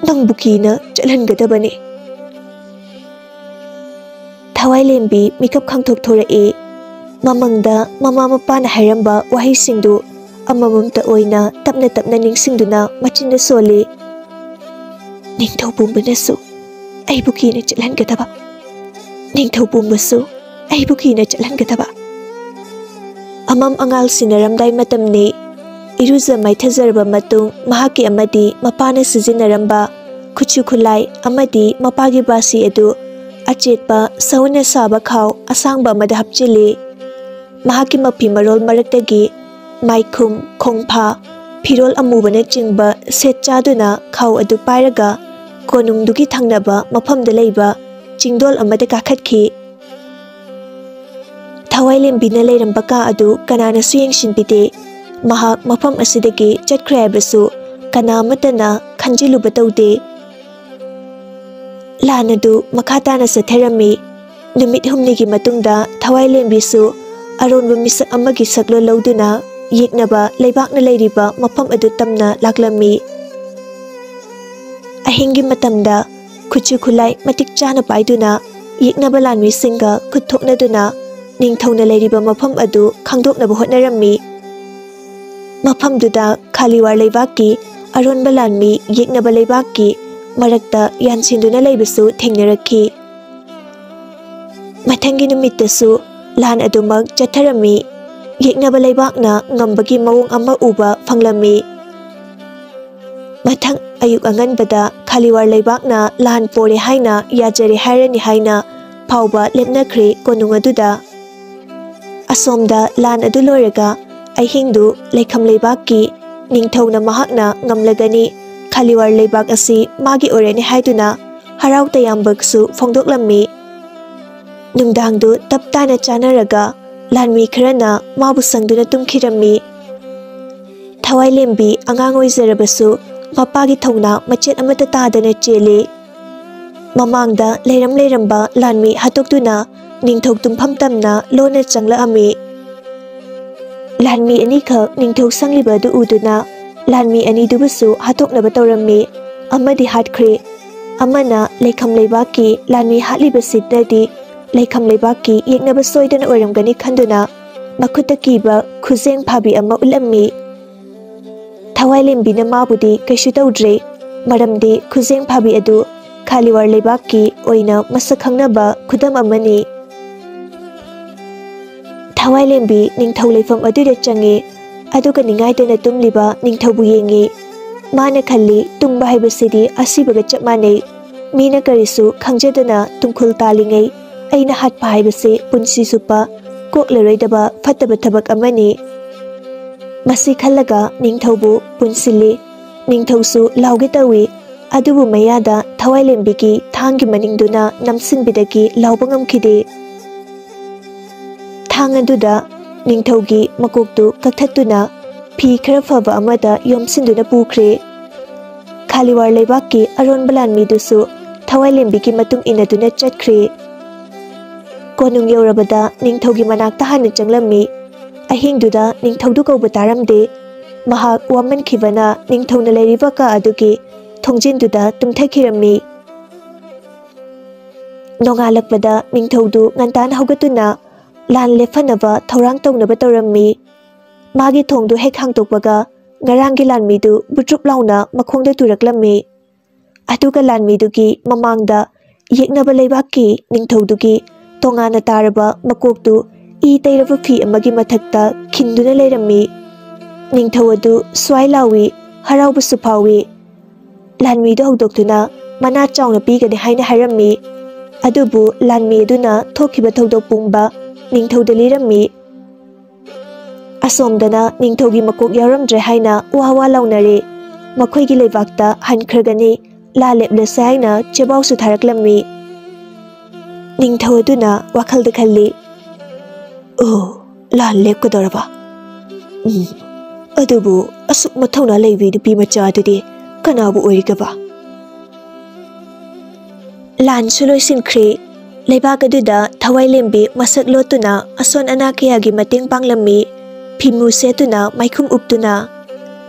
ꯅꯪꯕꯨ ꯀꯤꯅ ꯆꯠꯍꯟꯒꯗꯕꯅꯤ꯫ ꯊꯋꯥꯏꯂꯦꯝꯕꯤ ꯃꯤꯀꯞ ꯈꯪꯊꯣꯛ ꯊꯣꯔꯛꯏ꯫ ꯃꯃꯪꯗ ꯃꯃꯥ ꯃꯄꯥꯅ ꯍꯥꯏꯔꯝꯕ ꯋꯥꯍꯩꯁꯤꯡꯗꯨ ꯑꯃꯃꯝꯇ ꯑꯣꯏꯅ ꯇꯞꯅ ꯇꯞꯅ ꯅꯤꯡꯁꯤꯡꯗꯨꯅ ꯃꯆꯤꯟꯗ ꯁꯣꯜꯂꯤ꯫ ꯅꯤꯡꯊꯧ ꯄꯨꯝꯕꯅꯁꯨ ꯑꯩꯕꯨ ꯀꯤꯅ ꯆꯠꯍꯟꯒꯗꯕ, ꯅꯤꯡꯊꯧ ꯄꯨꯝꯕꯁꯨ ꯑꯩꯕꯨ ꯀꯤꯅ ꯆꯠꯍꯟꯒꯗꯕ꯫ ꯑꯃꯝ ꯑꯉꯥꯜ ꯁꯤꯟꯅꯔꯝꯗꯥꯏ ꯃꯇꯝꯅꯤ꯫ ꯏꯔꯨꯖ ꯃꯥꯏꯊꯖꯔꯕ ꯃꯇꯨꯡ ꯃꯍꯥꯛꯀꯤ ꯑꯃꯗꯤ ꯃꯄꯥꯅ ꯁꯤꯖꯤꯟꯅꯔꯝꯕ ꯈꯨꯠꯁꯨ ꯈꯨꯠꯂꯥꯏ ꯑꯃꯗꯤ ꯃꯄꯥꯒꯤ ꯕꯥꯁꯤ ꯑꯗꯨ ꯑꯆꯦꯠꯄ ꯁꯎꯅ ꯁꯥꯕ ꯈꯥꯎ ꯑꯁꯥꯡꯕ ꯑꯃꯗ ꯍꯥꯞꯆꯤꯜꯂꯤ꯫ ꯃꯍꯥꯛꯀꯤ ꯃꯐꯤ ꯃꯔꯣꯜ ꯃꯔꯛꯇꯒꯤ ꯃꯥꯏꯈꯨꯝ, ꯈꯣꯡꯐꯥ, ꯐꯤꯔꯣꯜ ꯑꯃꯨꯕꯅꯆꯤꯡꯕ ꯁꯦꯠ ꯆꯥꯗꯨꯅ ꯈꯥꯎ ꯑꯗꯨ ꯄꯥꯏꯔꯒ ꯀꯣꯅꯨꯡꯗꯨꯒꯤ ꯊꯪꯅꯕ ꯃꯐꯝꯗ ꯂꯩꯕ ꯆꯤꯡꯗꯣꯜ ꯑꯃꯗ ꯀꯥꯈꯠꯈꯤ꯫ ꯊꯋꯥꯏꯂꯦꯝꯕꯤꯅ ꯂꯩꯔꯝꯕ ꯀꯥ ꯑꯗꯨ ꯀꯅꯥꯅꯁꯨ ꯌꯦꯡꯁꯤꯟꯕꯤꯗꯦ꯫ ꯃꯍꯥꯛ ꯃꯐꯝ ꯑꯁꯤꯗꯒꯤ ꯆꯠꯈ꯭ꯔꯦ ꯍꯥꯏꯕꯁꯨ ꯀꯅꯥ ꯑꯃꯠꯇꯅ ꯈꯟꯖꯤꯜꯂꯨꯕ ꯇꯧꯗꯦ꯫ ꯂꯥꯟ ꯑꯗꯨ ꯃꯈꯥ ꯇꯥꯅ ꯆꯠꯊꯔꯝꯃꯤ꯫ ꯅꯨꯃꯤꯠ ꯍꯨꯝꯅꯤꯒꯤ ꯃꯇꯨꯡꯗ ꯊꯋꯥꯏꯂꯦꯝꯕꯤꯁꯨ ꯑꯔꯣꯟꯕ ꯃꯤꯁꯛ ꯑꯃꯒꯤ ꯁꯛꯂꯣꯟ ꯂꯧꯗꯨꯅ ꯌꯦꯛꯅꯕ ꯂꯩꯕꯥꯛꯅ ꯂꯩꯔꯤꯕ ꯃꯐꯝ ꯑꯗꯨ ꯇꯝꯅ ꯂꯥꯛꯂꯝꯃꯤ꯫ ꯑꯍꯤꯡꯒꯤ ꯃꯇꯝꯗ ꯈꯨꯠꯁꯨ ꯈꯨꯠꯂꯥꯏ ꯃꯇꯤꯛ ꯆꯥꯅ ꯄꯥꯏꯗꯨꯅ ꯌꯦꯛꯅꯕ ꯂꯥꯟꯃꯤꯁꯤꯡꯒ ꯈꯨꯠ ꯊꯣꯛꯅꯗꯨꯅ ꯅꯤꯡꯊꯧꯅ ꯂꯩꯔꯤꯕ ꯃꯐꯝ ꯑꯗꯨ ꯈꯪꯗꯣꯛꯅꯕ ꯍꯣꯠꯅꯔꯝꯃꯤ꯫ ꯃꯐꯝꯗꯨꯗ ꯈꯥꯂꯤꯋꯥꯔ ꯂꯩꯕꯥꯛꯀꯤ ꯑꯔꯣꯟꯕ ꯂꯥꯟꯃꯤ ꯌꯦꯛꯅꯕ ꯂꯩꯕꯥꯛꯀꯤ ꯃꯔꯛꯇ ꯌꯥꯟꯁꯤꯟꯗꯨꯅ ꯂꯩꯕꯁꯨ ꯊꯦꯡꯅꯔꯛꯈꯤ꯫ ꯃꯊꯪꯒꯤ ꯅꯨꯃꯤꯠꯇꯁꯨ ꯂꯥꯟ ꯑꯗꯨꯃꯛ ꯆꯠꯊꯔꯝꯃꯤ꯫ ꯌꯦꯛꯅꯕ ꯂꯩꯕꯥꯛꯅ ꯉꯝꯕꯒꯤ ꯃꯑꯣꯡ ꯑꯃ ꯎꯕ ꯐꯪꯂꯝꯃꯤ꯫ ꯃꯊꯪ ꯑꯌꯨꯛ ꯑꯉꯟꯕꯗ ꯈꯥꯂꯤꯋꯥꯔ ꯂꯩꯕꯥꯛꯅ ꯂꯥꯟ ꯄꯣꯔꯦ ꯍꯥꯏꯅ ꯌꯥꯖꯔꯦ ꯍꯥꯏꯔꯅꯤ ꯍꯥꯏꯅ ꯐꯥꯎꯕ ꯂꯦꯞꯅꯈ꯭ꯔꯦ ꯀꯣꯅꯨꯡ ꯑꯗꯨꯗ꯫ ꯑꯁꯣꯝꯗ ꯂꯥꯟ ꯑꯗꯨ ꯂꯣꯏꯔꯒ ꯑꯍꯤꯡꯗꯨ ꯂꯩꯈꯝ ꯂꯩꯕꯥꯛꯀꯤ ꯅꯤꯡꯊꯧꯅ ꯃꯍꯥꯛꯅ ꯉꯝꯂꯒꯅꯤ, ꯈꯥꯂꯤꯋꯥꯔ ꯂꯩꯕꯥꯛ ꯑꯁꯤ ꯃꯥꯒꯤ ꯑꯣꯏꯔꯅꯤ ꯍꯥꯏꯗꯨꯅ ꯍꯔꯥꯎ ꯇꯌꯥꯝꯕꯁꯨ ꯐꯣꯡꯗꯣꯛꯂꯝꯃꯤ꯫ ꯅꯨꯡꯗꯥꯡꯗꯨ ꯇꯞ ꯇꯥꯅ ꯆꯥꯅꯔꯒ ꯂꯥꯟꯃꯤ ꯈꯔꯅ ꯃꯥꯕꯨ ꯁꯪꯗꯨꯅ ꯇꯨꯝꯈꯤꯔꯝꯃꯤ꯫ ꯊꯋꯥꯏꯂꯦꯝꯕꯤ ꯑꯉꯥꯡ ꯑꯣꯏꯖꯔꯕꯁꯨ ꯃꯄꯥꯒꯤ ꯊꯧꯅꯥ ꯃꯆꯦꯠ ꯑꯃꯠꯇ ꯇꯥꯗꯅ ꯆꯦꯜꯂꯤ꯫ ꯃꯃꯥꯡꯗ ꯂꯩꯔꯝ ꯂꯩꯔꯝꯕ ꯂꯥꯟꯃꯤ ꯍꯥꯠꯇꯣꯛꯇꯨꯅ ꯅꯤꯡꯊꯧ ꯇꯨꯝꯐꯝ ꯇꯝꯅ ꯂꯣꯟꯅ ꯆꯪꯂꯛꯑꯝꯃꯤ꯫ ꯂꯥꯟꯃꯤ ꯑꯅꯤꯈꯛ ꯅꯤꯡꯊꯧ ꯁꯪꯂꯤꯕ ꯑꯗꯨ ꯎꯗꯨꯅ ꯂꯥꯟꯃꯤ ꯑꯅꯤꯗꯨꯕꯨꯁꯨ ꯍꯥꯠꯇꯣꯛꯅꯕ ꯇꯧꯔꯝꯃꯤ꯫ ꯑꯃꯗꯤ ꯍꯥꯠꯈ꯭ꯔꯦ꯫ ꯑꯃꯅ ꯂꯩꯈꯝ ꯂꯩꯕꯥꯛꯀꯤ ꯂꯥꯟꯃꯤ ꯍꯥꯠꯂꯤꯕꯁꯤꯅꯗꯤ ꯂꯩꯈꯝ ꯂꯩꯕꯥꯛꯀꯤ ꯌꯦꯛꯅꯕ ꯁꯣꯏꯗꯅ ꯑꯣꯏꯔꯝꯒꯅꯤ ꯈꯟꯗꯨꯅ ꯃꯈꯨꯠꯇ ꯀꯤꯕ ꯈꯨꯖꯦꯡ ꯐꯥꯕꯤ ꯑꯃ ꯎꯠꯂꯝꯃꯤ꯫ ꯊꯋꯥꯏꯂꯦꯝꯕꯤꯅ ꯃꯥꯕꯨꯗꯤ ꯀꯩꯁꯨ ꯇꯧꯗ꯭ꯔꯦ, ꯃꯔꯝꯗꯤ ꯈꯨꯖꯦꯡ ꯐꯥꯕꯤ ꯑꯗꯨ ꯈꯥꯂꯤꯋꯥꯔ ꯂꯩꯕꯥꯛꯀꯤ ꯑꯣꯏꯅ ꯃꯁꯛ ꯈꯪꯅꯕ ꯈꯨꯗꯝ ꯑꯃꯅꯤ꯫ ꯊꯋꯥꯏꯂꯦꯝꯕꯤ ꯅꯤꯡꯊꯧ ꯂꯩꯐꯝ ꯑꯗꯨꯗ ꯆꯪꯉꯤ, ꯑꯗꯨꯒ ꯅꯤꯡꯉꯥꯏꯗꯅ ꯇꯨꯝꯂꯤꯕ ꯅꯤꯡꯊꯧꯕꯨ ꯌꯦꯡꯉꯤ꯫ ꯃꯥꯅ ꯈꯜꯂꯤ, ꯇꯨꯝꯕ ꯍꯥꯏꯕꯁꯤꯗꯤ ꯑꯁꯤꯕꯒ ꯆꯞ ꯃꯥꯟꯅꯩ꯫ ꯃꯤꯅ ꯀꯔꯤꯁꯨ ꯈꯪꯖꯗꯅ ꯇꯨꯡꯈꯨꯜ ꯇꯥꯜꯂꯤꯉꯩ ꯑꯩꯅ ꯍꯥꯠꯄ ꯍꯥꯏꯕꯁꯤ ꯄꯨꯟꯁꯤ ꯆꯨꯞꯄ ꯀꯣꯛꯂꯔꯣꯏꯗꯕ ꯐꯠꯇꯕ ꯊꯕꯛ ꯑꯃꯅꯤ꯫ ꯃꯁꯤ ꯈꯜꯂꯒ ꯅꯤꯡꯊꯧꯕꯨ ꯄꯨꯟꯁꯤꯜꯂꯤ꯫ ꯅꯤꯡꯊꯧꯁꯨ ꯂꯥꯎꯒꯦ ꯇꯧꯏ, ꯑꯗꯨꯕꯨ ꯃꯌꯥꯗ ꯊꯋꯥꯏꯂꯦꯝꯕꯤꯒꯤ ꯊꯥꯡꯒꯤ ꯃꯅꯤꯡꯗꯨꯅ ꯅꯝꯁꯤꯟꯕꯤꯗꯒꯤ ꯂꯥꯎꯕ ꯉꯝꯈꯤꯗꯦ꯫ ꯊꯥꯡ ꯑꯗꯨꯗ ꯅꯤꯡꯊꯧꯒꯤ ꯃꯀꯣꯛꯇꯨ ꯀꯛꯊꯠꯇꯨꯅ ꯐꯤ ꯈꯔ ꯐꯕ ꯑꯃꯗ ꯌꯣꯝꯁꯤꯟꯗꯨꯅ ꯄꯨꯈ꯭ꯔꯦ꯫ ꯈꯥꯂꯤꯋꯥꯔ ꯂꯩꯕꯥꯛꯀꯤ ꯑꯔꯣꯟꯕ ꯂꯥꯟꯃꯤꯗꯨꯁꯨ ꯊꯋꯥꯏꯂꯦꯝꯕꯤꯒꯤ ꯃꯇꯨꯡ ꯏꯟꯅꯗꯨꯅ ꯆꯠꯈ꯭ꯔꯦ꯫ ꯀꯣꯅꯨꯡ ꯌꯧꯔꯕꯗ ꯅꯤꯡꯊꯧꯒꯤ ꯃꯅꯥꯛꯇ ꯍꯥꯟꯅ ꯆꯪꯂꯝꯃꯤ꯫ ꯑꯍꯤꯡꯗꯨꯗ ꯅꯤꯡꯊꯧꯗꯨ ꯀꯧꯕ ꯇꯥꯔꯝꯗꯦ꯫ ꯃꯍꯥꯛ ꯋꯥꯃꯟꯈꯤꯕꯅ ꯅꯤꯡꯊꯧꯅ ꯂꯩꯔꯤꯕ ꯀꯥ ꯑꯗꯨꯒꯤ ꯊꯣꯡꯖꯤꯟꯗꯨꯗ ꯇꯨꯝꯊꯈꯤꯔꯝꯃꯤ꯫ ꯅꯣꯡꯉꯥꯜꯂꯛꯄꯗ ꯅꯤꯡꯊꯧꯗꯨ ꯉꯟꯇꯥꯅ ꯍꯧꯒꯠꯇꯨꯅ ꯂꯥꯟ ꯂꯦꯞꯍꯟꯅꯕ ꯊꯧꯔꯥꯡ ꯇꯧꯅꯕ ꯇꯧꯔꯝꯃꯤ꯫ ꯃꯥꯒꯤ ꯊꯣꯡꯗꯨ ꯍꯦꯛ ꯍꯥꯡꯗꯣꯛꯄꯒ ꯉꯔꯥꯡꯒꯤ ꯂꯥꯟꯃꯤꯗꯨ ꯕꯨꯇ꯭ꯔꯨꯞ ꯂꯥꯎꯅ ꯃꯈꯣꯡꯗ ꯇꯨꯔꯛꯂꯝꯃꯤ꯫ ꯑꯗꯨꯒ ꯂꯥꯟꯃꯤꯗꯨꯒꯤ ꯃꯃꯥꯡꯗ ꯌꯦꯛꯅꯕ ꯂꯩꯕꯥꯛꯀꯤ ꯅꯤꯡꯊꯧꯗꯨꯒꯤ ꯇꯣꯉꯥꯟꯅ ꯇꯥꯔꯕ ꯃꯀꯣꯛꯇꯨ ꯏ ꯇꯩꯔꯕ ꯐꯤ ꯑꯃꯒꯤ ꯃꯊꯛꯇ ꯈꯤꯟꯗꯨꯅ ꯂꯩꯔꯝꯃꯤ꯫ ꯅꯤꯡꯊꯧ ꯑꯗꯨ ꯁ꯭ꯋꯥꯏ ꯂꯥꯎꯏ, ꯍꯔꯥꯎꯕꯁꯨ ꯐꯥꯎꯏ꯫ ꯂꯥꯟꯃꯤꯗꯨ ꯍꯧꯗꯣꯛꯇꯨꯅ ꯃꯅꯥ ꯆꯥꯎꯅ ꯄꯤꯒꯅꯤ ꯍꯥꯏꯅ ꯍꯥꯏꯔꯝꯃꯤ꯫ ꯑꯗꯨꯕꯨ ꯂꯥꯟꯃꯤ ꯑꯗꯨꯅ ꯊꯣꯛꯈꯤꯕ ꯊꯧꯗꯣꯛ ꯄꯨꯝꯕ ꯅꯤꯡꯊꯧꯗ ꯂꯤꯔꯝꯃꯤ꯫ ꯑꯁꯣꯝꯗꯅ ꯅꯤꯡꯊꯧꯒꯤ ꯃꯀꯣꯛ ꯌꯥꯎꯔꯝꯗ꯭ꯔꯦ ꯍꯥꯏꯅ ꯋꯥ ꯋꯥ ꯂꯥꯎꯅꯔꯦ꯫ ꯃꯈꯣꯏꯒꯤ ꯂꯩꯕꯥꯛꯇ ꯍꯟꯈ꯭ꯔꯒꯅꯤ, ꯂꯥ ꯂꯦꯞꯂꯁꯦ ꯍꯥꯏꯅ ꯆꯦꯕꯥꯎꯁꯨ ꯊꯥꯔꯛꯂꯝꯃꯤ꯫ ꯅꯤꯡꯊꯧ ꯑꯗꯨꯅ ꯋꯥꯈꯜꯗ ꯈꯜꯂꯤ, "ꯑꯣ, ꯂꯥꯟ ꯂꯦꯞꯀꯗꯧꯔꯕ? ꯎꯝ, ꯑꯗꯨꯕꯨ ꯑꯁꯨꯛ ꯃꯊꯧꯅꯥ ꯂꯩꯕꯤ ꯅꯨꯄꯤ ꯃꯆꯥ ꯑꯗꯨꯗꯤ ꯀꯅꯥꯕꯨ ꯑꯣꯏꯔꯤꯒꯕ?" ꯂꯥꯟꯁꯨ ꯂꯣꯏꯁꯤꯟꯈ꯭ꯔꯦ꯫ ꯂꯩꯕꯥꯛ ꯑꯗꯨꯗ ꯊꯋꯥꯏꯂꯦꯝꯕꯤ ꯃꯁꯛ ꯂꯣꯠꯇꯨꯅ ꯑꯁꯣꯟ ꯑꯅꯥ ꯀꯌꯥꯒꯤ ꯃꯇꯦꯡ ꯄꯥꯡꯂꯝꯃꯤ꯫ ꯐꯤꯃꯨ ꯁꯦꯠꯇꯨꯅ ꯃꯥꯏꯈꯨꯝ ꯎꯞꯇꯨꯅ꯫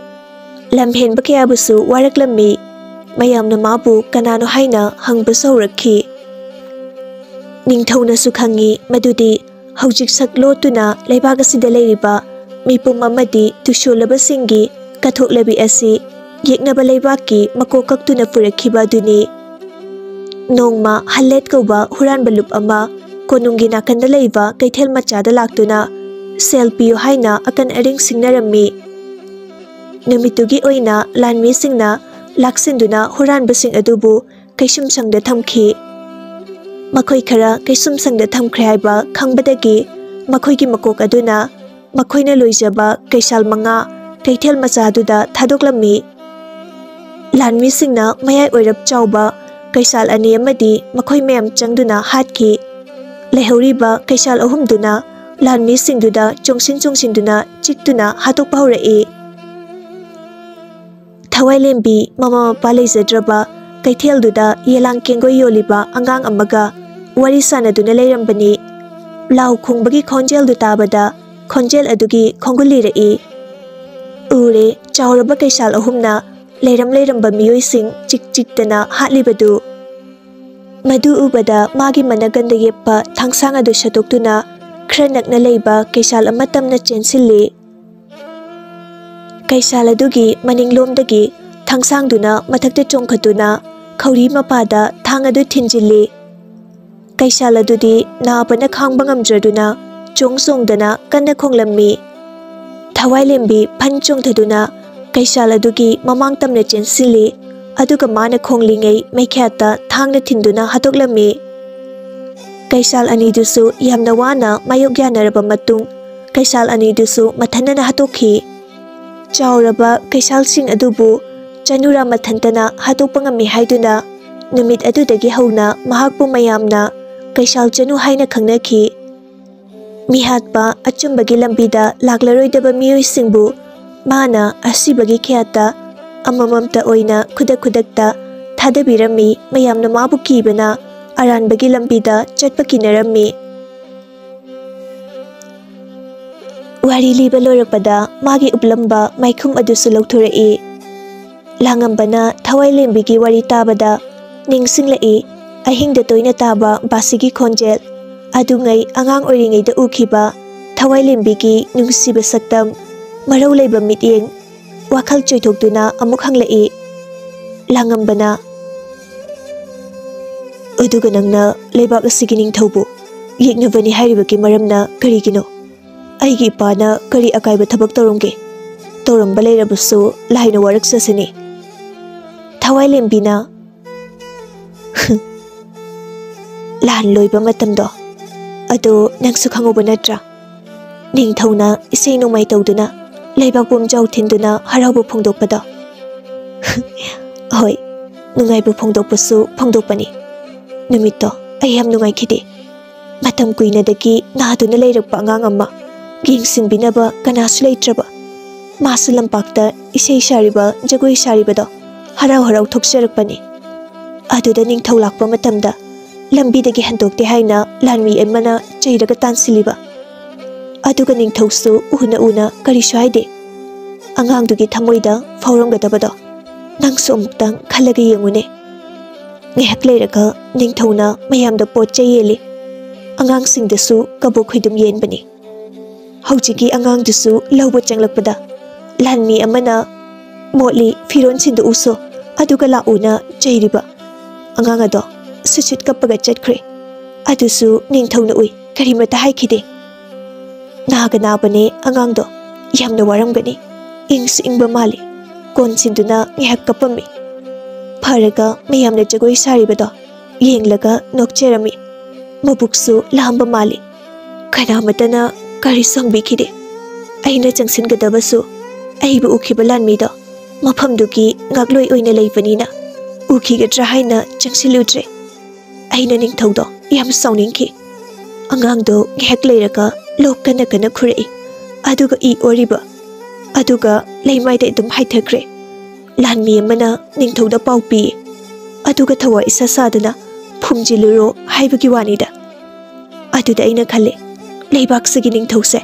ꯂꯝꯍꯦꯟꯕ ꯀꯌꯥꯕꯨꯁꯨ ꯋꯥꯔꯛꯂꯝꯃꯤ꯫ ꯃꯌꯥꯝꯅ ꯃꯥꯕꯨ ꯀꯅꯥꯅꯣ ꯍꯥꯏꯅ ꯍꯪꯕꯁꯨ ꯍꯧꯔꯛꯈꯤ꯫ ꯅꯤꯡꯊꯧꯅꯁꯨ ꯈꯪꯉꯤ ꯃꯗꯨꯗꯤ ꯍꯧꯖꯤꯛ ꯁꯛ ꯂꯣꯠꯇꯨꯅ ꯂꯩꯕꯥꯛ ꯑꯁꯤꯗ ꯂꯩꯔꯤꯕ ꯃꯤꯄꯨꯝ ꯑꯃꯗꯤ ꯇꯨꯁꯣꯜꯂꯕꯁꯤꯡꯒꯤ ꯀꯠꯊꯣꯛꯂꯕꯤ ꯑꯁꯤ ꯌꯦꯛꯅꯕ ꯂꯩꯕꯥꯛꯀꯤ ꯃꯀꯣꯛ ꯀꯛꯇꯨꯅ ꯄꯨꯔꯛꯈꯤꯕ ꯑꯗꯨꯅꯤ꯫ ꯅꯣꯡꯃ ꯍꯜꯂꯦꯠ ꯀꯧꯕ ꯍꯨꯔꯥꯟꯕ ꯂꯨꯞ ꯑꯃ ꯀꯣꯅꯨꯡꯒꯤ ꯅꯥꯀꯟꯗ ꯂꯩꯕ ꯀꯩꯊꯦꯜ ꯃꯆꯥꯗ ꯂꯥꯛꯇꯨꯅ ꯁꯦꯜ ꯄꯤꯌꯨ ꯍꯥꯏꯅ ꯑꯀꯟ ꯑꯔꯤꯡ ꯁꯤꯡꯅꯔꯝꯃꯤ꯫ ꯅꯨꯃꯤꯠꯇꯨꯒꯤ ꯑꯣꯏꯅ ꯂꯥꯟꯃꯤꯁꯤꯡꯅ ꯂꯥꯛꯁꯤꯟꯗꯨꯅ ꯍꯨꯔꯥꯟꯕꯁꯤꯡ ꯑꯗꯨꯕꯨ ꯀꯩꯁꯨꯝꯁꯪꯗ ꯊꯝꯈꯤ꯫ ꯃꯈꯣꯏ ꯈꯔ ꯀꯩꯁꯨꯝꯁꯪꯗ ꯊꯝꯈ꯭ꯔꯦ ꯍꯥꯏꯕ ꯈꯪꯕꯗꯒꯤ ꯃꯈꯣꯏꯒꯤ ꯃꯀꯣꯛ ꯑꯗꯨꯅ ꯃꯈꯣꯏꯅ ꯂꯣꯏꯖꯕ ꯀꯩꯁꯥꯜ ꯃꯉꯥ ꯀꯩꯊꯦꯜ ꯃꯆꯥꯗꯨꯗ ꯊꯥꯗꯣꯛꯂꯝꯃꯤ꯫ ꯂꯥꯟꯃꯤꯁꯤꯡꯅ ꯃꯌꯥꯏ ꯑꯣꯏꯔꯞ ꯆꯥꯎꯕ ꯀꯩꯁꯥꯜ ꯑꯅꯤ ꯑꯃꯗꯤ ꯃꯈꯣꯏ ꯃꯌꯥꯝ ꯆꯪꯗꯨꯅ ꯍꯥꯠꯈꯤ꯫ ꯂꯩꯍꯧꯔꯤꯕ ꯀꯩꯁꯥꯜ ꯑꯍꯨꯝꯗꯨꯅ ꯂꯥꯟꯃꯤꯁꯤꯡꯗꯨꯗ ꯆꯣꯡꯁꯤꯟ ꯆꯣꯡꯁꯤꯟꯗꯨꯅ ꯆꯤꯛꯇꯨꯅ ꯍꯥꯠꯇꯣꯛꯄ ꯍꯧꯔꯛꯏ꯫ ꯊꯋꯥꯏꯂꯦꯝꯕꯤ ꯃꯃꯥ ꯃꯄꯥ ꯂꯩꯖꯗ꯭ꯔꯕ ꯀꯩꯊꯦꯜꯗꯨꯗ ꯌꯦꯂꯥꯡ ꯀꯦꯡꯒꯣꯏ ꯌꯣꯜꯂꯤꯕ ꯑꯉꯥꯡ ꯑꯃꯒ ꯋꯥꯔꯤ ꯁꯥꯟꯅꯗꯨꯅ ꯂꯩꯔꯝꯕꯅꯤ꯫ ꯂꯥꯎ ꯈꯣꯡꯕꯒꯤ ꯈꯣꯟꯖꯦꯜꯗꯨ ꯇꯥꯕꯗ ꯈꯣꯟꯖꯦꯜ ꯑꯗꯨꯒꯤ ꯈꯣꯡꯒꯨꯜ ꯂꯤꯔꯛꯏ꯫ ꯎꯔꯦ, ꯆꯥꯎꯔꯕ ꯀꯩꯁꯥꯜ ꯑꯍꯨꯝꯅ ꯂꯩꯔꯝ ꯂꯩꯔꯝꯕ ꯃꯤꯑꯣꯏꯁꯤꯡ ꯆꯤꯛ ꯆꯤꯛꯇꯅ ꯍꯥꯠꯂꯤꯕꯗꯨ꯫ ꯃꯗꯨ ꯎꯕꯗ ꯃꯥꯒꯤ ꯃꯅꯥꯒꯟꯗ ꯌꯦꯞꯄ ꯊꯥꯡꯁꯥꯡ ꯑꯗꯨ ꯁꯠꯇꯣꯛꯇꯨꯅ ꯈꯔ ꯅꯛꯅ ꯂꯩꯕ ꯀꯩꯁꯥꯜ ꯑꯃ ꯇꯝꯅ ꯆꯦꯟꯁꯤꯜꯂꯤ꯫ ꯀꯩꯁꯥꯜ ꯑꯗꯨꯒꯤ ꯃꯅꯤꯡꯂꯣꯝꯗꯒꯤ ꯊꯥꯡꯁꯥꯡꯗꯨꯅ ꯃꯊꯛꯇ ꯆꯣꯡꯈꯠꯇꯨꯅ ꯈꯧꯔꯤ ꯃꯄꯥꯗ ꯊꯥꯡ ꯑꯗꯨ ꯊꯤꯟꯖꯤꯜꯂꯤ꯫ ꯀꯩꯁꯥꯜ ꯑꯗꯨꯗꯤ ꯅꯥꯕꯅ ꯈꯥꯡꯕ ꯉꯝꯗ꯭ꯔꯗꯨꯅ ꯆꯣꯡ ꯆꯣꯡꯗꯅ ꯀꯟꯅ ꯈꯣꯡꯂꯝꯃꯤ꯫ ꯊꯋꯥꯏꯂꯦꯝꯕꯤ ꯐꯟ ꯆꯣꯡꯊꯗꯨꯅ ꯀꯩꯁꯥꯜ ꯑꯗꯨꯒꯤ ꯃꯃꯥꯡ ꯇꯝꯅ ꯆꯦꯟꯁꯤꯜꯂꯤ, ꯑꯗꯨꯒ ꯃꯥꯅ ꯈꯣꯡꯂꯤꯉꯩ ꯃꯩꯈꯦꯠꯇ ꯊꯥꯡꯅ ꯊꯤꯟꯗꯨꯅ ꯍꯥꯠꯇꯣꯛꯂꯝꯃꯤ꯫ ꯀꯩꯁꯥꯜ ꯑꯅꯤꯗꯨꯁꯨ ꯌꯥꯝꯅ ꯋꯥꯅ ꯃꯥꯌꯣꯛ ꯌꯥꯅꯔꯕ ꯃꯇꯨꯡ ꯀꯩꯁꯥꯜ ꯑꯅꯤꯗꯨꯁꯨ ꯃꯊꯟꯅꯅ ꯍꯥꯠꯇꯣꯛꯈꯤ꯫ ꯆꯥꯎꯔꯕ ꯀꯩꯁꯥꯜꯁꯤꯡ ꯑꯗꯨꯕꯨ ꯆꯅꯨꯔꯥ ꯃꯊꯟꯇꯅ ꯍꯥꯠꯇꯣꯛꯄ ꯉꯝꯃꯤ ꯍꯥꯏꯗꯨꯅ ꯅꯨꯃꯤꯠ ꯑꯗꯨꯗꯒꯤ ꯍꯧꯅ ꯃꯍꯥꯛꯄꯨ ꯃꯌꯥꯝꯅ ꯀꯩꯁꯥꯜ ꯆꯅꯨ ꯍꯥꯏꯅ ꯈꯪꯅꯈꯤ꯫ ꯃꯤꯍꯥꯠꯄ ꯑꯆꯨꯝꯕꯒꯤ ꯂꯝꯕꯤꯗ ꯂꯥꯛꯂꯔꯣꯏꯗꯕ ꯃꯤꯑꯣꯏꯁꯤꯡꯕꯨ ꯃꯥꯅ ꯑꯁꯤꯕꯒꯤ ꯈꯌꯥꯠꯇ ꯑꯃꯃꯝꯇ ꯑꯣꯏꯅ ꯈꯨꯗꯛ ꯈꯨꯗꯛꯇ ꯊꯥꯗꯕꯤꯔꯝꯃꯤ꯫ ꯃꯌꯥꯝꯅ ꯃꯥꯕꯨ ꯀꯤꯕꯅ ꯑꯔꯥꯟꯕꯒꯤ ꯂꯝꯕꯤꯗ ꯆꯠꯄ ꯀꯤꯅꯔꯝꯃꯤ꯫ ꯋꯥꯔꯤ ꯂꯤꯕ ꯂꯣꯏꯔꯛꯄꯗ ꯃꯥꯒꯤ ꯎꯞꯂꯝꯕ ꯃꯥꯏꯈꯨꯝ ꯑꯗꯨꯁꯨ ꯂꯧꯊꯣꯔꯛꯏ꯫ ꯂꯥꯡꯉꯝꯕꯅ ꯊꯋꯥꯏꯂꯦꯝꯕꯤꯒꯤ ꯋꯥꯔꯤ ꯇꯥꯕꯗ ꯅꯤꯡꯁꯤꯡꯂꯛꯏ꯫ ꯑꯍꯤꯡꯗ ꯇꯣꯏꯅ ꯇꯥꯕ ꯕꯥꯁꯤꯒꯤ ꯈꯣꯟꯖꯦꯜ ꯑꯗꯨꯉꯩ ꯑꯉꯥꯡ ꯑꯣꯏꯔꯤꯉꯩꯗ ꯎꯈꯤꯕ ꯊꯋꯥꯏꯂꯦꯝꯕꯤꯒꯤ ꯅꯨꯡꯁꯤꯕ ꯁꯛꯇꯝ, ꯃꯔꯧ ꯂꯩꯕ ꯃꯤꯠꯌꯦꯡ꯫ ꯋꯥꯈꯜ ꯆꯣꯏꯊꯣꯛꯇꯨꯅ ꯑꯃꯨꯛ ꯍꯪꯂꯛꯏ꯫ ꯂꯥꯡꯉꯝꯕꯅ, "ꯑꯗꯨꯒ ꯅꯪꯅ ꯂꯩꯕꯥꯛ ꯑꯁꯤꯒꯤ ꯅꯤꯡꯊꯧꯕꯨ ꯌꯦꯛꯅꯕꯅꯤ ꯍꯥꯏꯔꯤꯕꯒꯤ ꯃꯔꯝꯅ ꯀꯔꯤꯒꯤꯅꯣ? ꯑꯩꯒꯤ ꯏꯄꯥꯅ ꯀꯔꯤ ꯑꯀꯥꯏꯕ ꯊꯕꯛ ꯇꯧꯔꯝꯒꯦ? ꯇꯧꯔꯝꯕ ꯂꯩꯔꯕꯁꯨ ꯂꯥꯏꯅ ꯋꯥꯔꯛꯆꯁꯅꯤ꯫" ꯊꯋꯥꯏꯂꯦꯝꯕꯤꯅ, "ꯂꯥꯟ ꯂꯣꯏꯕ ꯃꯇꯝꯗꯣ ꯑꯗꯨ ꯅꯪꯁꯨ ꯈꯪꯍꯧꯕ ꯅꯠꯇ꯭ꯔꯥ? ꯅꯤꯡꯊꯧꯅ ꯏꯁꯩ ꯅꯣꯡꯃꯥꯏ ꯇꯧꯗꯨꯅ ꯂꯩꯕꯥꯛ ꯄꯨꯝꯖꯥꯎ ꯊꯤꯟꯗꯨꯅ ꯍꯔꯥꯎꯕ ꯐꯣꯡꯗꯣꯛꯄꯗꯣ꯫" "ꯍꯣꯏ, ꯅꯨꯡꯉꯥꯏꯕ ꯐꯣꯡꯗꯣꯛꯄꯁꯨ ꯐꯣꯡꯗꯣꯛꯄꯅꯤ꯫ ꯅꯨꯃꯤꯠꯇꯣ ꯑꯩ ꯌꯥꯝ ꯅꯨꯡꯉꯥꯏꯈꯤꯗꯦ꯫ ꯃꯇꯝ ꯀꯨꯏꯅꯗꯒꯤ ꯅꯥꯗꯨꯅ ꯂꯩꯔꯛꯄ ꯑꯉꯥꯡ ꯑꯃ ꯌꯦꯡꯁꯤꯟꯕꯤꯅꯕ ꯀꯅꯥꯁꯨ ꯂꯩꯇ꯭ꯔꯕ꯫ ꯃꯥꯁꯨ ꯂꯝꯄꯥꯛꯇ ꯏꯁꯩ ꯁꯥꯔꯤꯕ, ꯖꯒꯣꯏ ꯁꯥꯔꯤꯕꯗꯣ ꯍꯔꯥꯎ ꯍꯔꯥꯎ ꯊꯣꯛꯆꯔꯛꯄꯅꯤ꯫ ꯑꯗꯨꯗ ꯅꯤꯡꯊꯧ ꯂꯥꯛꯄ ꯃꯇꯝꯗ ꯂꯝꯕꯤꯗꯒꯤ ꯍꯟꯗꯣꯛꯇꯦ ꯍꯥꯏꯅ ꯂꯥꯟꯃꯤ ꯑꯃꯅ ꯆꯩꯔꯒ ꯇꯥꯟꯁꯤꯜꯂꯤꯕ꯫ ꯑꯗꯨꯒ ꯅꯤꯡꯊꯧꯁꯨ ꯎꯅ ꯎꯅ ꯀꯔꯤꯁꯨ ꯍꯥꯏꯗꯦ꯫ ꯑꯉꯥꯡꯗꯨꯒꯤ ꯊꯃꯣꯏꯗ ꯐꯥꯎꯔꯝꯒꯗꯕꯗꯣ ꯅꯪꯁꯨ ꯑꯃꯨꯛꯇꯪ ꯈꯜꯂꯒ ꯌꯦꯡꯉꯨꯅꯦ꯫" ꯉꯥꯏꯍꯥꯛ ꯂꯩꯔꯒ ꯅꯤꯡꯊꯧꯅ ꯃꯌꯥꯝꯗ ꯄꯣꯠ ꯆꯩ ꯌꯦꯜꯂꯤ꯫ ꯑꯉꯥꯡꯁꯤꯡꯗꯁꯨ ꯀꯕꯣꯛ ꯈꯣꯏꯗꯨꯝ ꯌꯦꯟꯕꯅꯤ꯫ ꯍꯧꯖꯤꯛꯀꯤ ꯑꯉꯥꯡꯗꯨꯁꯨ ꯂꯧꯕ ꯆꯪꯂꯛꯄꯗ ꯂꯥꯟꯃꯤ ꯑꯃꯅ, "ꯃꯣꯠꯂꯤ, ꯐꯤꯔꯣꯟ ꯁꯤꯟꯗꯣꯛꯎꯁꯣ, ꯑꯗꯨꯒ ꯂꯥꯛꯎꯅ" ꯆꯩꯔꯤꯕ꯫ ꯑꯉꯥꯡ ꯑꯗꯣ ꯁꯨꯠ ꯁꯨꯠ ꯀꯞꯄꯒ ꯆꯠꯈ꯭ꯔꯦ꯫ ꯑꯗꯨꯁꯨ ꯅꯤꯡꯊꯧꯅ ꯎꯏ, ꯀꯔꯤꯃꯠꯇ ꯍꯥꯏꯈꯤꯗꯦ꯫ ꯅꯥꯒ ꯅꯥꯕꯅꯦ ꯑꯉꯥꯡꯗꯣ, ꯌꯥꯝꯅ ꯋꯥꯔꯝꯒꯅꯤ꯫ ꯏꯪꯁꯨ ꯏꯪꯕ ꯃꯥꯜꯂꯤ꯫ ꯀꯣꯟ ꯁꯤꯟꯗꯨꯅ ꯉꯥꯏꯍꯥꯛ ꯀꯞꯄꯝꯃꯤ꯫ ꯐꯔꯒ ꯃꯌꯥꯝꯅ ꯖꯒꯣꯏ ꯁꯥꯔꯤꯕꯗꯣ ꯌꯦꯡꯂꯒ ꯅꯣꯛꯆꯔꯝꯃꯤ꯫ ꯃꯕꯨꯛꯁꯨ ꯂꯥꯝꯕ ꯃꯥꯜꯂꯤ꯫ ꯀꯅꯥꯃꯠꯇꯅ ꯀꯔꯤꯁꯨ ꯍꯪꯕꯤꯈꯤꯗꯦ꯫ ꯑꯩꯅ ꯆꯪꯁꯤꯟꯒꯗꯕꯁꯨ ꯑꯩꯕꯨ ꯎꯈꯤꯕ ꯂꯥꯟꯃꯤꯗꯣ ꯃꯐꯝꯗꯨꯒꯤ ꯉꯥꯛꯂꯣꯏ ꯑꯣꯏꯅ ꯂꯩꯕꯅꯤꯅ ꯎꯈꯤꯒꯗ꯭ꯔꯥ ꯍꯥꯏꯅ ꯆꯪꯁꯤꯜꯂꯨꯗ꯭ꯔꯦ꯫ ꯑꯩꯅ ꯅꯤꯡꯊꯧꯗꯣ ꯌꯥꯝ ꯁꯥꯎꯅꯤꯡꯈꯤ꯫ ꯑꯉꯥꯡꯗꯣ ꯉꯥꯏꯍꯥꯛ ꯂꯩꯔꯒ ꯂꯣꯛ ꯀꯟꯅ ꯀꯟꯅ ꯈꯨꯔꯛꯏ, ꯑꯗꯨꯒ ꯏ ꯑꯣꯔꯤꯕ, ꯑꯗꯨꯒ ꯂꯩꯃꯥꯏꯗ ꯑꯗꯨꯝ ꯍꯥꯏꯊꯈ꯭ꯔꯦ꯫ ꯂꯥꯟꯃꯤ ꯑꯃꯅ ꯅꯤꯡꯊꯧꯗ ꯄꯥꯎ ꯄꯤ, ꯑꯗꯨꯒ ꯊꯋꯥꯏ ꯏꯁꯥ ꯁꯥꯗꯅ "ꯐꯨꯝꯖꯤꯜꯂꯨꯔꯣ" ꯍꯥꯏꯕꯒꯤ ꯋꯥꯅꯤꯗ꯫ ꯑꯗꯨꯗ ꯑꯩꯅ ꯈꯜꯂꯦ, ꯂꯩꯕꯥꯛꯁꯤꯒꯤ ꯅꯤꯡꯊꯧꯁꯦ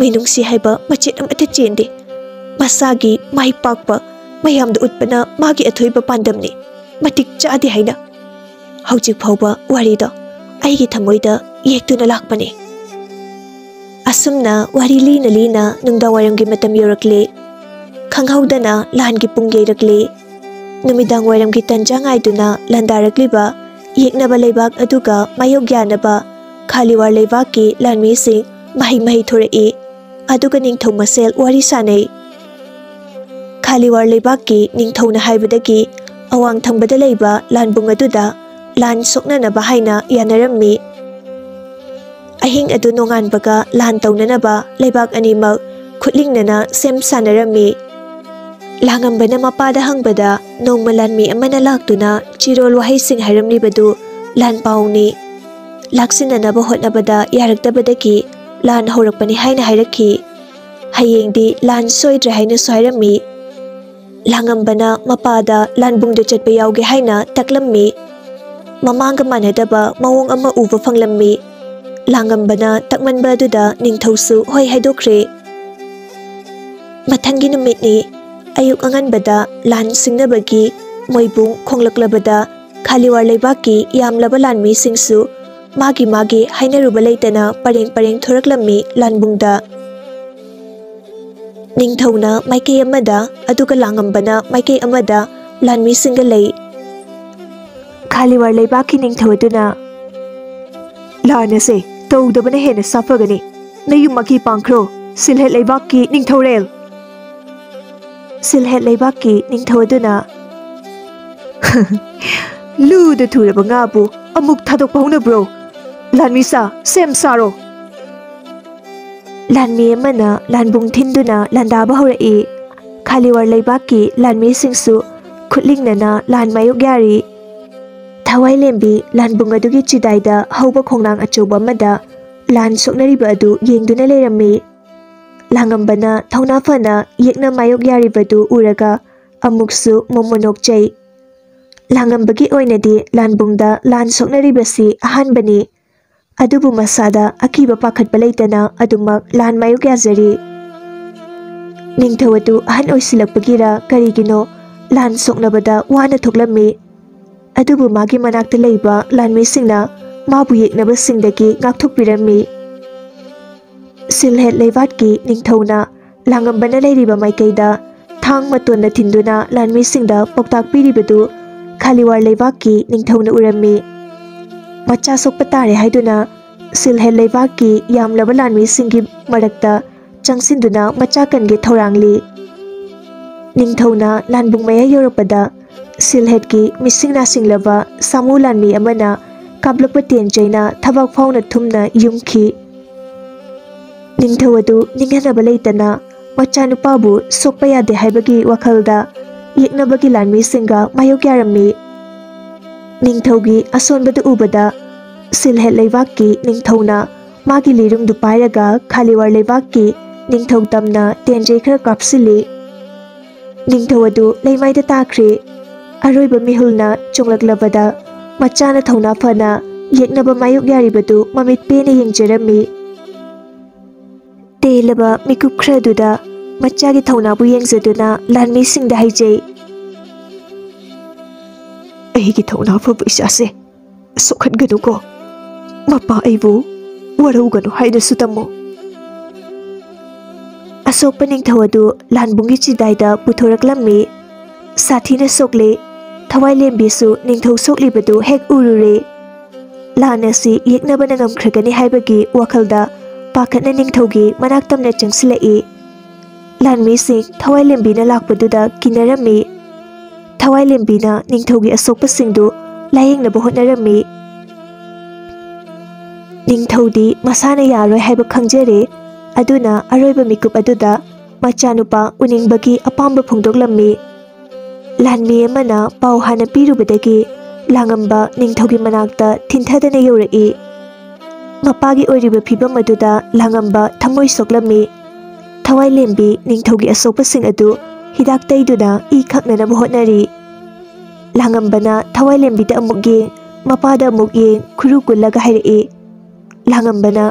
ꯃꯤꯅꯨꯡꯁꯤ ꯍꯥꯏꯕ ꯃꯆꯦꯠ ꯑꯃꯠꯇ ꯆꯦꯟꯗꯦ꯫ ꯃꯁꯥꯒꯤ ꯃꯥꯏ ꯄꯥꯛꯄ ꯃꯌꯥꯝꯗ ꯎꯠꯄꯅ ꯃꯥꯒꯤ ꯑꯊꯣꯏꯕ ꯄꯥꯟꯗꯝꯅꯤ꯫ ꯃꯇꯤꯛ ꯆꯥꯗꯦ ꯍꯥꯏꯅ ꯍꯧꯖꯤꯛ ꯐꯥꯎꯕ ꯋꯥꯔꯤꯗꯣ ꯑꯩꯒꯤ ꯊꯃꯣꯏꯗ ꯌꯦꯛꯇꯨꯅ ꯂꯥꯛꯄꯅꯤ꯫ ꯑꯁꯨꯝꯅ ꯋꯥꯔꯤ ꯂꯤꯅ ꯂꯤꯅ ꯅꯨꯡꯗꯥꯡꯋꯥꯏꯔꯝꯒꯤ ꯃꯇꯝ ꯌꯧꯔꯛꯂꯦ꯫ ꯈꯪꯍꯧꯗꯅ ꯂꯥꯟꯒꯤ ꯄꯨꯡ ꯌꯩꯔꯛꯂꯦ꯫ ꯅꯨꯃꯤꯗꯥꯡ ꯋꯥꯏꯔꯝꯒꯤ ꯇꯟꯖꯥ ꯉꯥꯏꯗꯨꯅ ꯂꯥꯟꯗꯥꯔꯛꯂꯤꯕ ꯌꯦꯛꯅꯕ ꯂꯩꯕꯥꯛ ꯑꯗꯨꯒ ꯃꯥꯌꯣꯛ ꯌꯥꯅꯕ ꯈꯥꯂꯤꯋꯥꯔ ꯂꯩꯕꯥꯛꯀꯤ ꯂꯥꯟꯃꯤꯁꯤꯡ ꯃꯍꯩ ꯃꯍꯩ ꯊꯣꯔꯛꯏ꯫ ꯑꯗꯨꯒ ꯅꯤꯡꯊꯧ ꯃꯁꯦꯜ ꯋꯥꯔꯤ ꯁꯥꯅꯩ꯫ ꯈꯥꯂꯤꯋꯥꯔ ꯂꯩꯕꯥꯛꯀꯤ ꯅꯤꯡꯊꯧꯅ ꯍꯥꯏꯕꯗꯒꯤ ꯑꯋꯥꯡ ꯊꯪꯕꯗ ꯂꯩꯕ ꯂꯥꯟꯕꯨꯡ ꯑꯗꯨꯗ ꯂꯥꯟ ꯁꯣꯛꯅꯅꯕ ꯍꯥꯏꯅ ꯌꯥꯅꯔꯝꯃꯤ꯫ ꯑꯍꯤꯡ ꯑꯗꯨ ꯅꯣꯡꯉꯥꯟꯕꯒ ꯂꯥꯟ ꯇꯧꯅꯅꯕ ꯂꯩꯕꯥꯛ ꯑꯅꯤꯃꯛ ꯈꯨꯠꯂꯤꯡꯅꯅ ꯁꯦꯝ ꯁꯥꯅꯔꯝꯃꯤ꯫ ꯂꯥꯡꯉꯝꯕꯅ ꯃꯄꯥꯗ ꯍꯪꯕꯗ ꯅꯣꯡꯃ ꯂꯥꯟꯃꯤ ꯑꯃꯅ ꯂꯥꯛꯇꯨꯅ ꯆꯤꯔꯣꯜ ꯋꯥꯍꯩꯁꯤꯡ ꯍꯥꯏꯔꯝꯂꯤꯕꯗꯨ ꯂꯥꯟ ꯄꯥꯎꯅꯤ꯫ ꯂꯥꯛꯁꯤꯟꯅꯅꯕ ꯍꯣꯠꯅꯕꯗ ꯌꯥꯔꯛꯇꯕꯗꯒꯤ ꯂꯥꯟ ꯍꯧꯔꯛꯄꯅꯤ ꯍꯥꯏꯅ ꯍꯥꯏꯔꯛꯈꯤ꯫ ꯍꯌꯦꯡꯗꯤ ꯂꯥꯟ ꯁꯣꯏꯗ꯭ꯔꯦ ꯍꯥꯏꯅꯁꯨ ꯍꯥꯏꯔꯝꯃꯤ꯫ ꯂꯥꯡꯉꯝꯕꯅ ꯃꯄꯥꯗ ꯂꯥꯟꯕꯨꯡꯗ ꯆꯠꯄ ꯌꯥꯎꯒꯦ ꯍꯥꯏꯅ ꯇꯛꯂꯝꯃꯤ꯫ ꯃꯃꯥꯡꯒ ꯃꯥꯟꯅꯗꯕ ꯃꯑꯣꯡ ꯑꯃ ꯎꯕ ꯐꯪꯂꯝꯃꯤ꯫ ꯂꯥꯡꯉꯝꯕꯅ ꯇꯛꯃꯟꯕ ꯑꯗꯨꯗ ꯅꯤꯡꯊꯧꯁꯨ ꯍꯣꯏ ꯍꯥꯏꯗꯣꯛꯈ꯭ꯔꯦ꯫ ꯃꯊꯪꯒꯤ ꯅꯨꯃꯤꯠꯅꯤ꯫ ꯑꯌꯨꯛ ꯑꯉꯟꯕꯗ ꯂꯥꯟ ꯁꯤꯡꯅꯕꯒꯤ ꯃꯣꯏꯕꯨꯡ ꯈꯣꯡꯂꯛꯂꯕꯗ ꯈꯥꯂꯤꯋꯥꯔ ꯂꯩꯕꯥꯛꯀꯤ ꯌꯥꯝꯂꯕ ꯂꯥꯟꯃꯤꯁꯤꯡꯁꯨ ꯃꯥꯒꯤ ꯃꯥꯒꯤ ꯍꯥꯏꯅꯔꯨꯕ ꯂꯩꯇꯅ ꯄꯔꯦꯡ ꯄꯔꯦꯡ ꯊꯣꯔꯛꯂꯝꯃꯤ ꯂꯥꯟꯕꯨꯡꯗ꯫ ꯅꯤꯡꯊꯧꯅ ꯃꯥꯏꯀꯩ ꯑꯃꯗ ꯑꯗꯨꯒ ꯂꯥꯡꯉꯝꯕꯅ ꯃꯥꯏꯀꯩ ꯑꯃꯗ ꯂꯥꯟꯃꯤꯁꯤꯡꯒ ꯂꯩ꯫ ꯈꯥꯂꯤꯋꯥꯔ ꯂꯩꯕꯥꯛꯀꯤ ꯅꯤꯡꯊꯧ ꯑꯗꯨꯅ, "ꯂꯥꯟ ꯑꯁꯦ ꯇꯧꯗꯕꯅ ꯍꯦꯟꯅ ꯁꯥꯐꯒꯅꯤ꯫ ꯅꯌꯨꯝ ꯃꯀꯤ ꯄꯥꯡꯈ꯭ꯔꯣ, ꯁꯤꯜꯍꯦꯠ ꯂꯩꯕꯥꯛꯀꯤ ꯅꯤꯡꯊꯧꯔꯦꯜ!" ꯁꯤꯜꯍꯦꯠ ꯂꯩꯕꯥꯛꯀꯤ ꯅꯤꯡꯊꯧ ꯑꯗꯨꯅ, "ꯂꯨꯗ ꯊꯨꯔꯕ ꯉꯥꯕꯨ ꯑꯃꯨꯛ ꯊꯥꯗꯣꯛꯄ ꯍꯧꯅꯕ꯭ꯔꯣ? ꯂꯥꯟꯃꯤꯁꯥ, ꯁꯦꯝ ꯁꯥꯔꯣ!" ꯂꯥꯟꯃꯤ ꯑꯃꯅ ꯂꯥꯟꯕꯨꯡ ꯊꯤꯟꯗꯨꯅ ꯂꯥꯟꯗꯥꯕ ꯍꯧꯔꯛꯏ꯫ ꯈꯥꯂꯤꯋꯥꯔ ꯂꯩꯕꯥꯛꯀꯤ ꯂꯥꯟꯃꯤꯁꯤꯡꯁꯨ ꯈꯨꯠꯂꯤꯡꯅꯅ ꯂꯥꯟ ꯃꯥꯌꯣꯛ ꯌꯥꯔꯤ꯫ ꯊꯋꯥꯏ ꯂꯦꯝꯕꯤ ꯂꯥꯟꯕꯨꯡ ꯑꯗꯨꯒꯤ ꯆꯤꯗꯥꯏꯗ ꯍꯧꯕ ꯈꯣꯡꯅꯥꯡ ꯑꯆꯧꯕ ꯑꯃꯗ ꯂꯥꯟ ꯁꯣꯛꯅꯔꯤꯕ ꯑꯗꯨ ꯌꯦꯡꯗꯨꯅ ꯂꯩꯔꯝꯃꯤ꯫ ꯂꯥꯡꯉꯝꯕꯅ ꯊꯧꯅꯥ ꯐꯅ ꯌꯦꯛꯅ ꯃꯥꯌꯣꯛ ꯌꯥꯔꯤꯕꯗꯨ ꯎꯔꯒ ꯑꯃꯨꯛꯁꯨ ꯃꯣꯃꯣ ꯅꯣꯛꯆꯩ꯫ ꯂꯥꯡꯉꯝꯕꯒꯤ ꯑꯣꯏꯅꯗꯤ ꯂꯥꯟꯕꯨꯡꯗ ꯂꯥꯟ ꯁꯣꯛꯅꯔꯤꯕꯁꯤ ꯑꯍꯥꯟꯕꯅꯤ꯫ ꯑꯗꯨꯕꯨ ꯃꯁꯥꯗ ꯑꯀꯤꯕ ꯄꯥꯈꯠꯄ ꯂꯩꯇꯅ ꯑꯗꯨꯃꯛ ꯂꯥꯟ ꯃꯥꯌꯣꯛ ꯌꯥꯖꯔꯤ꯫ ꯅꯤꯡꯊꯧ ꯑꯗꯨ ꯑꯍꯟ ꯑꯣꯏꯁꯤꯜꯂꯛꯄꯒꯤꯔ ꯀꯔꯤꯒꯤꯅꯣ, ꯂꯥꯟ ꯁꯣꯛꯅꯕꯗ ꯋꯥꯅ ꯊꯣꯛꯂꯝꯃꯤ꯫ ꯑꯗꯨꯕꯨ ꯃꯥꯒꯤ ꯃꯅꯥꯛꯇ ꯂꯩꯕ ꯂꯥꯟꯃꯤꯁꯤꯡꯅ ꯃꯥꯕꯨ ꯌꯦꯛꯅꯕꯁꯤꯡꯗꯒꯤ ꯉꯥꯛꯊꯣꯛꯄꯤꯔꯝꯃꯤ꯫ ꯁꯤꯜꯍꯦꯠ ꯂꯩꯕꯥꯛꯀꯤ ꯅꯤꯡꯊꯧꯅ ꯂꯥꯡꯉꯝꯕꯅ ꯂꯩꯔꯤꯕ ꯃꯥꯏꯀꯩꯗ ꯊꯥꯡ ꯃꯇꯣꯟꯅ ꯊꯤꯟꯗꯨꯅ ꯂꯥꯟꯃꯤꯁꯤꯡꯗ ꯄꯥꯎꯇꯥꯛ ꯄꯤꯔꯤꯕꯗꯨ ꯈꯥꯂꯤꯋꯥꯔ ꯂꯩꯕꯥꯛꯀꯤ ꯅꯤꯡꯊꯧꯅ ꯎꯔꯝꯃꯤ꯫ ꯃꯆꯥ ꯁꯣꯛꯄ ꯇꯥꯔꯦ ꯍꯥꯏꯗꯨꯅ ꯁꯤꯜꯍꯦꯠ ꯂꯩꯕꯥꯛꯀꯤ ꯌꯥꯝꯂꯕ ꯂꯥꯟꯃꯤꯁꯤꯡꯒꯤ ꯃꯔꯛꯇ ꯆꯪꯁꯤꯟꯗꯨꯅ ꯃꯆꯥ ꯀꯟꯒꯦ ꯊꯧꯔꯥꯡꯂꯤ꯫ ꯅꯤꯡꯊꯧꯅ ꯂꯥꯟꯕꯨꯡ ꯃꯌꯥ ꯌꯧꯔꯛꯄꯗ ꯁꯤꯜꯍꯦꯠꯀꯤ ꯃꯤꯁꯤꯡ ꯅꯥꯁꯤꯡꯂꯕ ꯁꯥꯃꯨ ꯂꯥꯟꯃꯤ ꯑꯃꯅ ꯀꯥꯞꯂꯛꯄ ꯇꯦꯟꯖꯩꯅ ꯊꯕꯥꯛ ꯐꯥꯎꯅ ꯊꯨꯝꯅ ꯌꯨꯡꯈꯤ꯫ ꯅꯤꯡꯊꯧ ꯑꯗꯨ ꯅꯤꯡꯍꯟꯅꯕ ꯂꯩꯇꯅ ꯃꯆꯥꯅꯨꯄꯥꯕꯨ ꯁꯣꯛꯄ ꯌꯥꯗꯦ ꯍꯥꯏꯕꯒꯤ ꯋꯥꯈꯜꯗ ꯌꯦꯛꯅꯕꯒꯤ ꯂꯥꯟꯃꯤꯁꯤꯡꯒ ꯃꯥꯌꯣꯛ ꯌꯥꯔꯝꯃꯤ꯫ ꯅꯤꯡꯊꯧꯒꯤ ꯑꯁꯣꯟꯕꯗꯨ ꯎꯕꯗ ꯁꯤꯜꯍꯦꯠ ꯂꯩꯕꯥꯛꯀꯤ ꯅꯤꯡꯊꯧꯅ ꯃꯥꯒꯤ ꯂꯤꯔꯨꯝꯗꯨ ꯄꯥꯏꯔꯒ ꯈꯥꯂꯤꯋꯥꯔ ꯂꯩꯕꯥꯛꯀꯤ ꯅꯤꯡꯊꯧ ꯇꯝꯅ ꯇꯦꯟꯖꯩ ꯈꯔ ꯀꯥꯞꯁꯤꯜꯂꯤ꯫ ꯅꯤꯡꯊꯧ ꯑꯗꯨ ꯂꯩꯃꯥꯏꯗ ꯇꯥꯈ꯭ꯔꯦ꯫ ꯑꯔꯣꯏꯕ ꯃꯤꯍꯨꯜꯅ ꯆꯣꯡꯂꯛꯂꯕꯗ ꯃꯆꯥꯅ ꯊꯧꯅꯥ ꯐꯅ ꯌꯦꯛꯅꯕ ꯃꯥꯌꯣꯛ ꯌꯥꯔꯤꯕꯗꯨ ꯃꯃꯤꯠ ꯄꯦꯅ ꯌꯦꯡꯖꯔꯝꯃꯤ꯫ ꯇꯦꯜꯂꯕ ꯃꯤꯀꯨꯞ ꯈꯔꯗꯨꯗ ꯃꯆꯥꯒꯤ ꯊꯧꯅꯥꯕꯨ ꯌꯦꯡꯖꯗꯨꯅ ꯂꯥꯟꯃꯤꯁꯤꯡꯗ ꯍꯥꯏꯖꯩ, "ꯑꯩꯒꯤ ꯊꯧꯅꯥ ꯐꯕ ꯏꯆꯥꯁꯦ ꯁꯣꯛꯍꯟꯒꯅꯨꯀꯣ꯫ ꯃꯄꯥ ꯑꯩꯕꯨ ꯋꯥꯔꯧꯒꯅꯨ ꯍꯥꯏꯅꯁꯨ ꯇꯝꯃꯨ꯫" ꯑꯁꯣꯛꯄ ꯅꯤꯡꯊꯧ ꯑꯗꯨ ꯂꯥꯟꯕꯨꯡꯒꯤ ꯆꯤꯗꯥꯏꯗ ꯄꯨꯊꯣꯔꯛꯂꯝꯃꯤ꯫ ꯁꯥꯊꯤꯅ ꯁꯣꯛꯂꯦ꯫ ꯊꯋꯥꯏ ꯂꯦꯝꯕꯤꯁꯨ ꯅꯤꯡꯊꯧ ꯁꯣꯛꯂꯤꯕꯗꯨ ꯍꯦꯛ ꯎꯔꯨꯔꯦ꯫ ꯂꯥꯟ ꯑꯁꯤ ꯌꯦꯛꯅꯕꯅ ꯉꯝꯈ꯭ꯔꯒꯅꯤ ꯍꯥꯏꯕꯒꯤ ꯋꯥꯈꯜꯗ ꯄꯥꯈꯠꯅ ꯅꯤꯡꯊꯧꯒꯤ ꯃꯅꯥꯛ ꯇꯝꯅ ꯆꯪꯁꯤꯜꯂꯛꯏ꯫ ꯂꯥꯟꯃꯤꯁꯤꯡ ꯊꯋꯥꯏ ꯂꯦꯝꯕꯤꯅ ꯂꯥꯛꯄꯗꯨꯗ ꯀꯤꯅꯔꯝꯃꯤ꯫ ꯊꯋꯥꯏ ꯂꯦꯝꯕꯤꯅ ꯅꯤꯡꯊꯧꯒꯤ ꯑꯁꯣꯛꯄꯁꯤꯡꯗꯨ ꯂꯥꯌꯦꯡꯅꯕ ꯍꯣꯠꯅꯔꯝꯃꯤ꯫ ꯅꯤꯡꯊꯧꯗꯤ ꯃꯁꯥꯅ ꯌꯥꯔꯣꯏ ꯍꯥꯏꯕ ꯈꯪꯖꯔꯦ꯫ ꯑꯗꯨꯅ ꯑꯔꯣꯏꯕ ꯃꯤꯀꯨꯞ ꯑꯗꯨꯗ ꯃꯆꯥꯅꯨꯄꯥ ꯎꯅꯤꯡꯕꯒꯤ ꯑꯄꯥꯝꯕ ꯐꯣꯡꯗꯣꯛꯂꯝꯃꯤ꯫ ꯂꯥꯟꯃꯤ ꯑꯃꯅ ꯄꯥꯎ ꯍꯥꯟꯅ ꯄꯤꯔꯨꯕꯗꯒꯤ ꯂꯥꯡꯉꯝꯕ ꯅꯤꯡꯊꯧꯒꯤ ꯃꯅꯥꯛꯇ ꯊꯤꯟꯊꯗꯅ ꯌꯧꯔꯛꯏ꯫ ꯃꯄꯥꯒꯤ ꯑꯣꯏꯔꯤꯕ ꯐꯤꯕꯝ ꯑꯗꯨꯗ ꯂꯥꯡꯉꯝꯕ ꯊꯃꯣꯏ ꯁꯣꯛꯂꯝꯃꯤ꯫ ꯊꯋꯥꯏ ꯂꯦꯝꯕꯤ ꯅꯤꯡꯊꯧꯒꯤ ꯑꯁꯣꯛꯄꯁꯤꯡ ꯑꯗꯨ ꯍꯤꯗꯥꯛ ꯇꯩꯗꯨꯅ ꯏ ꯈꯛꯅꯅꯕ ꯍꯣꯠꯅꯔꯤ꯫ ꯂꯥꯡꯉꯝꯕꯅ ꯊꯋꯥꯏ ꯂꯦꯝꯕꯤꯗ ꯑꯃꯨꯛ ꯌꯦꯡ, ꯃꯄꯥꯗ ꯑꯃꯨꯛ ꯌꯦꯡ, ꯈꯨꯔꯨ ꯀꯨꯜꯂꯒ ꯍꯥꯏꯔꯛꯏ, ꯂꯥꯡꯉꯝꯕꯅ,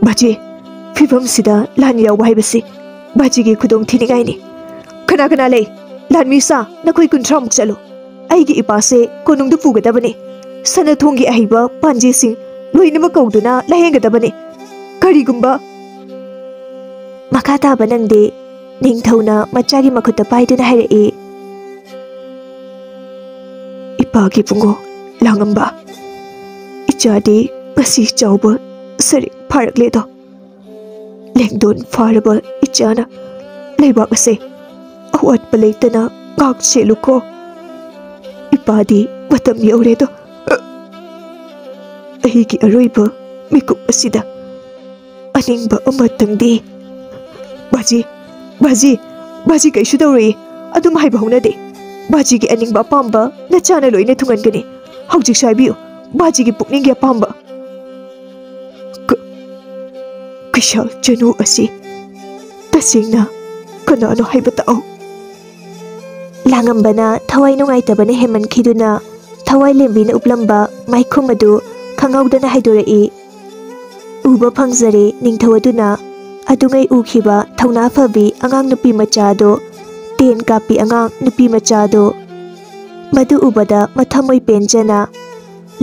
"ꯕꯥꯖꯤ, ꯐꯤꯕꯝꯁꯤꯗ ꯂꯥꯟ ꯌꯥꯎꯕ ꯍꯥꯏꯕꯁꯤ ꯕꯥꯖꯤꯒꯤ ꯈꯨꯗꯣꯡ ꯊꯤꯅꯤꯡꯉꯥꯏꯅꯤ꯫ ꯀꯅꯥ ꯀꯅꯥ ꯂꯩ? ꯂꯥꯟꯃꯤ ꯁꯥ, ꯅꯈꯣꯏ ꯀꯨꯟꯊ꯭ꯔꯥꯃꯨꯛ ꯆꯠꯂꯨ꯫ ꯑꯩꯒꯤ ꯏꯄꯥꯁꯦ ꯀꯣꯅꯨꯡꯗ ꯄꯨꯒꯗꯕꯅꯤ꯫ ꯁꯅꯥ ꯊꯣꯡꯒꯤ ꯑꯍꯩꯕ ꯄꯥꯟꯖꯤꯁꯤꯡ ꯂꯣꯏꯅꯃꯛ ꯀꯧꯗꯨꯅ ꯂꯥꯌꯦꯡꯒꯗꯕꯅꯤ꯫ ꯀꯔꯤꯒꯨꯝꯕ" ꯃꯈꯥ ꯇꯥꯕ ꯅꯪꯗꯦ꯫ ꯅꯤꯡꯊꯧꯅ ꯃꯆꯥꯒꯤ ꯃꯈꯨꯠꯇ ꯄꯥꯏꯗꯨꯅ ꯍꯥꯏꯔꯛꯏ, "ꯏꯄꯥꯒꯤ ꯏꯕꯨꯡꯉꯣ ꯂꯥꯡꯉꯝꯕ, ꯏꯆꯥꯗꯤ ꯉꯁꯤ ꯆꯥꯎꯕ ꯁꯔꯤꯛ ꯐꯥꯔꯛꯂꯦꯗꯣ꯫ ꯂꯦꯡꯗꯣꯟ ꯐꯥꯔꯕ ꯏꯆꯥꯅ ꯂꯩꯕꯥꯛ ꯑꯁꯦ ꯑꯋꯥꯠꯄ ꯂꯩꯇꯅ ꯉꯥꯛ ꯁꯦꯜꯂꯨꯀꯣ꯫ ꯏꯄꯥꯗꯤ ꯃꯇꯝ ꯌꯧꯔꯦꯗꯣ꯫ ꯑꯩꯒꯤ ꯑꯔꯣꯏꯕ ꯃꯤꯀꯨꯞ ꯑꯁꯤꯗ ꯑꯅꯤꯡꯕ ꯑꯃꯇꯪꯗꯤ"꯫ "ꯕꯥꯖꯤ, ꯕꯥꯖꯤ, ꯕꯥꯖꯤ ꯀꯩꯁꯨ ꯇꯧꯔꯣꯏꯌꯦ꯫ ꯑꯗꯨꯝ ꯍꯥꯏꯕ ꯍꯧꯅꯗꯦ꯫ ꯕꯥꯖꯤꯒꯤ ꯑꯅꯤꯡꯕ ꯑꯄꯥꯝꯕ ꯅꯆꯥꯅ ꯂꯣꯏꯅ ꯊꯨꯡꯍꯟꯒꯅꯤ꯫ ꯍꯧꯖꯤꯛꯁꯨ ꯍꯥꯏꯕꯤꯌꯨ, ꯕꯥꯖꯤꯒꯤ ꯄꯨꯛꯅꯤꯡꯒꯤ ꯑꯄꯥꯝꯕ"꯫ ꯀ-, ꯀꯩꯁꯥꯜ ꯆꯅꯨ ꯑꯁꯤ ꯇꯁꯦꯡꯅ ꯀꯅꯥꯅꯣ ꯍꯥꯏꯕ ꯇꯥꯛꯎ꯫ ꯂꯥꯡꯉꯝꯕꯅ ꯊꯋꯥꯏ ꯅꯨꯡꯉꯥꯏꯇꯕꯅ ꯍꯦꯟꯃꯟꯈꯤꯗꯨꯅ ꯊꯋꯥꯏ ꯂꯦꯝꯕꯤꯅ ꯎꯞꯂꯝꯕ ꯃꯥꯏꯈꯨꯝ ꯑꯗꯨ ꯈꯪꯍꯧꯗꯅ ꯍꯥꯏꯗꯣꯔꯛꯏ꯫ ꯎꯕ ꯐꯪꯖꯔꯦ ꯅꯤꯡꯊꯧ ꯑꯗꯨꯅ ꯑꯗꯨꯉꯩ ꯎꯈꯤꯕ ꯊꯧꯅꯥ ꯐꯕꯤ ꯑꯉꯥꯡ ꯅꯨꯄꯤ ꯃꯆꯥ ꯑꯗꯨ, ꯇꯦꯟ ꯀꯥꯞꯄꯤ ꯑꯉꯥꯡ ꯅꯨꯄꯤ ꯃꯆꯥ ꯑꯗꯨ꯫ ꯃꯗꯨ ꯎꯕꯗ ꯃꯊꯃꯣꯏ ꯄꯦꯟꯖꯅ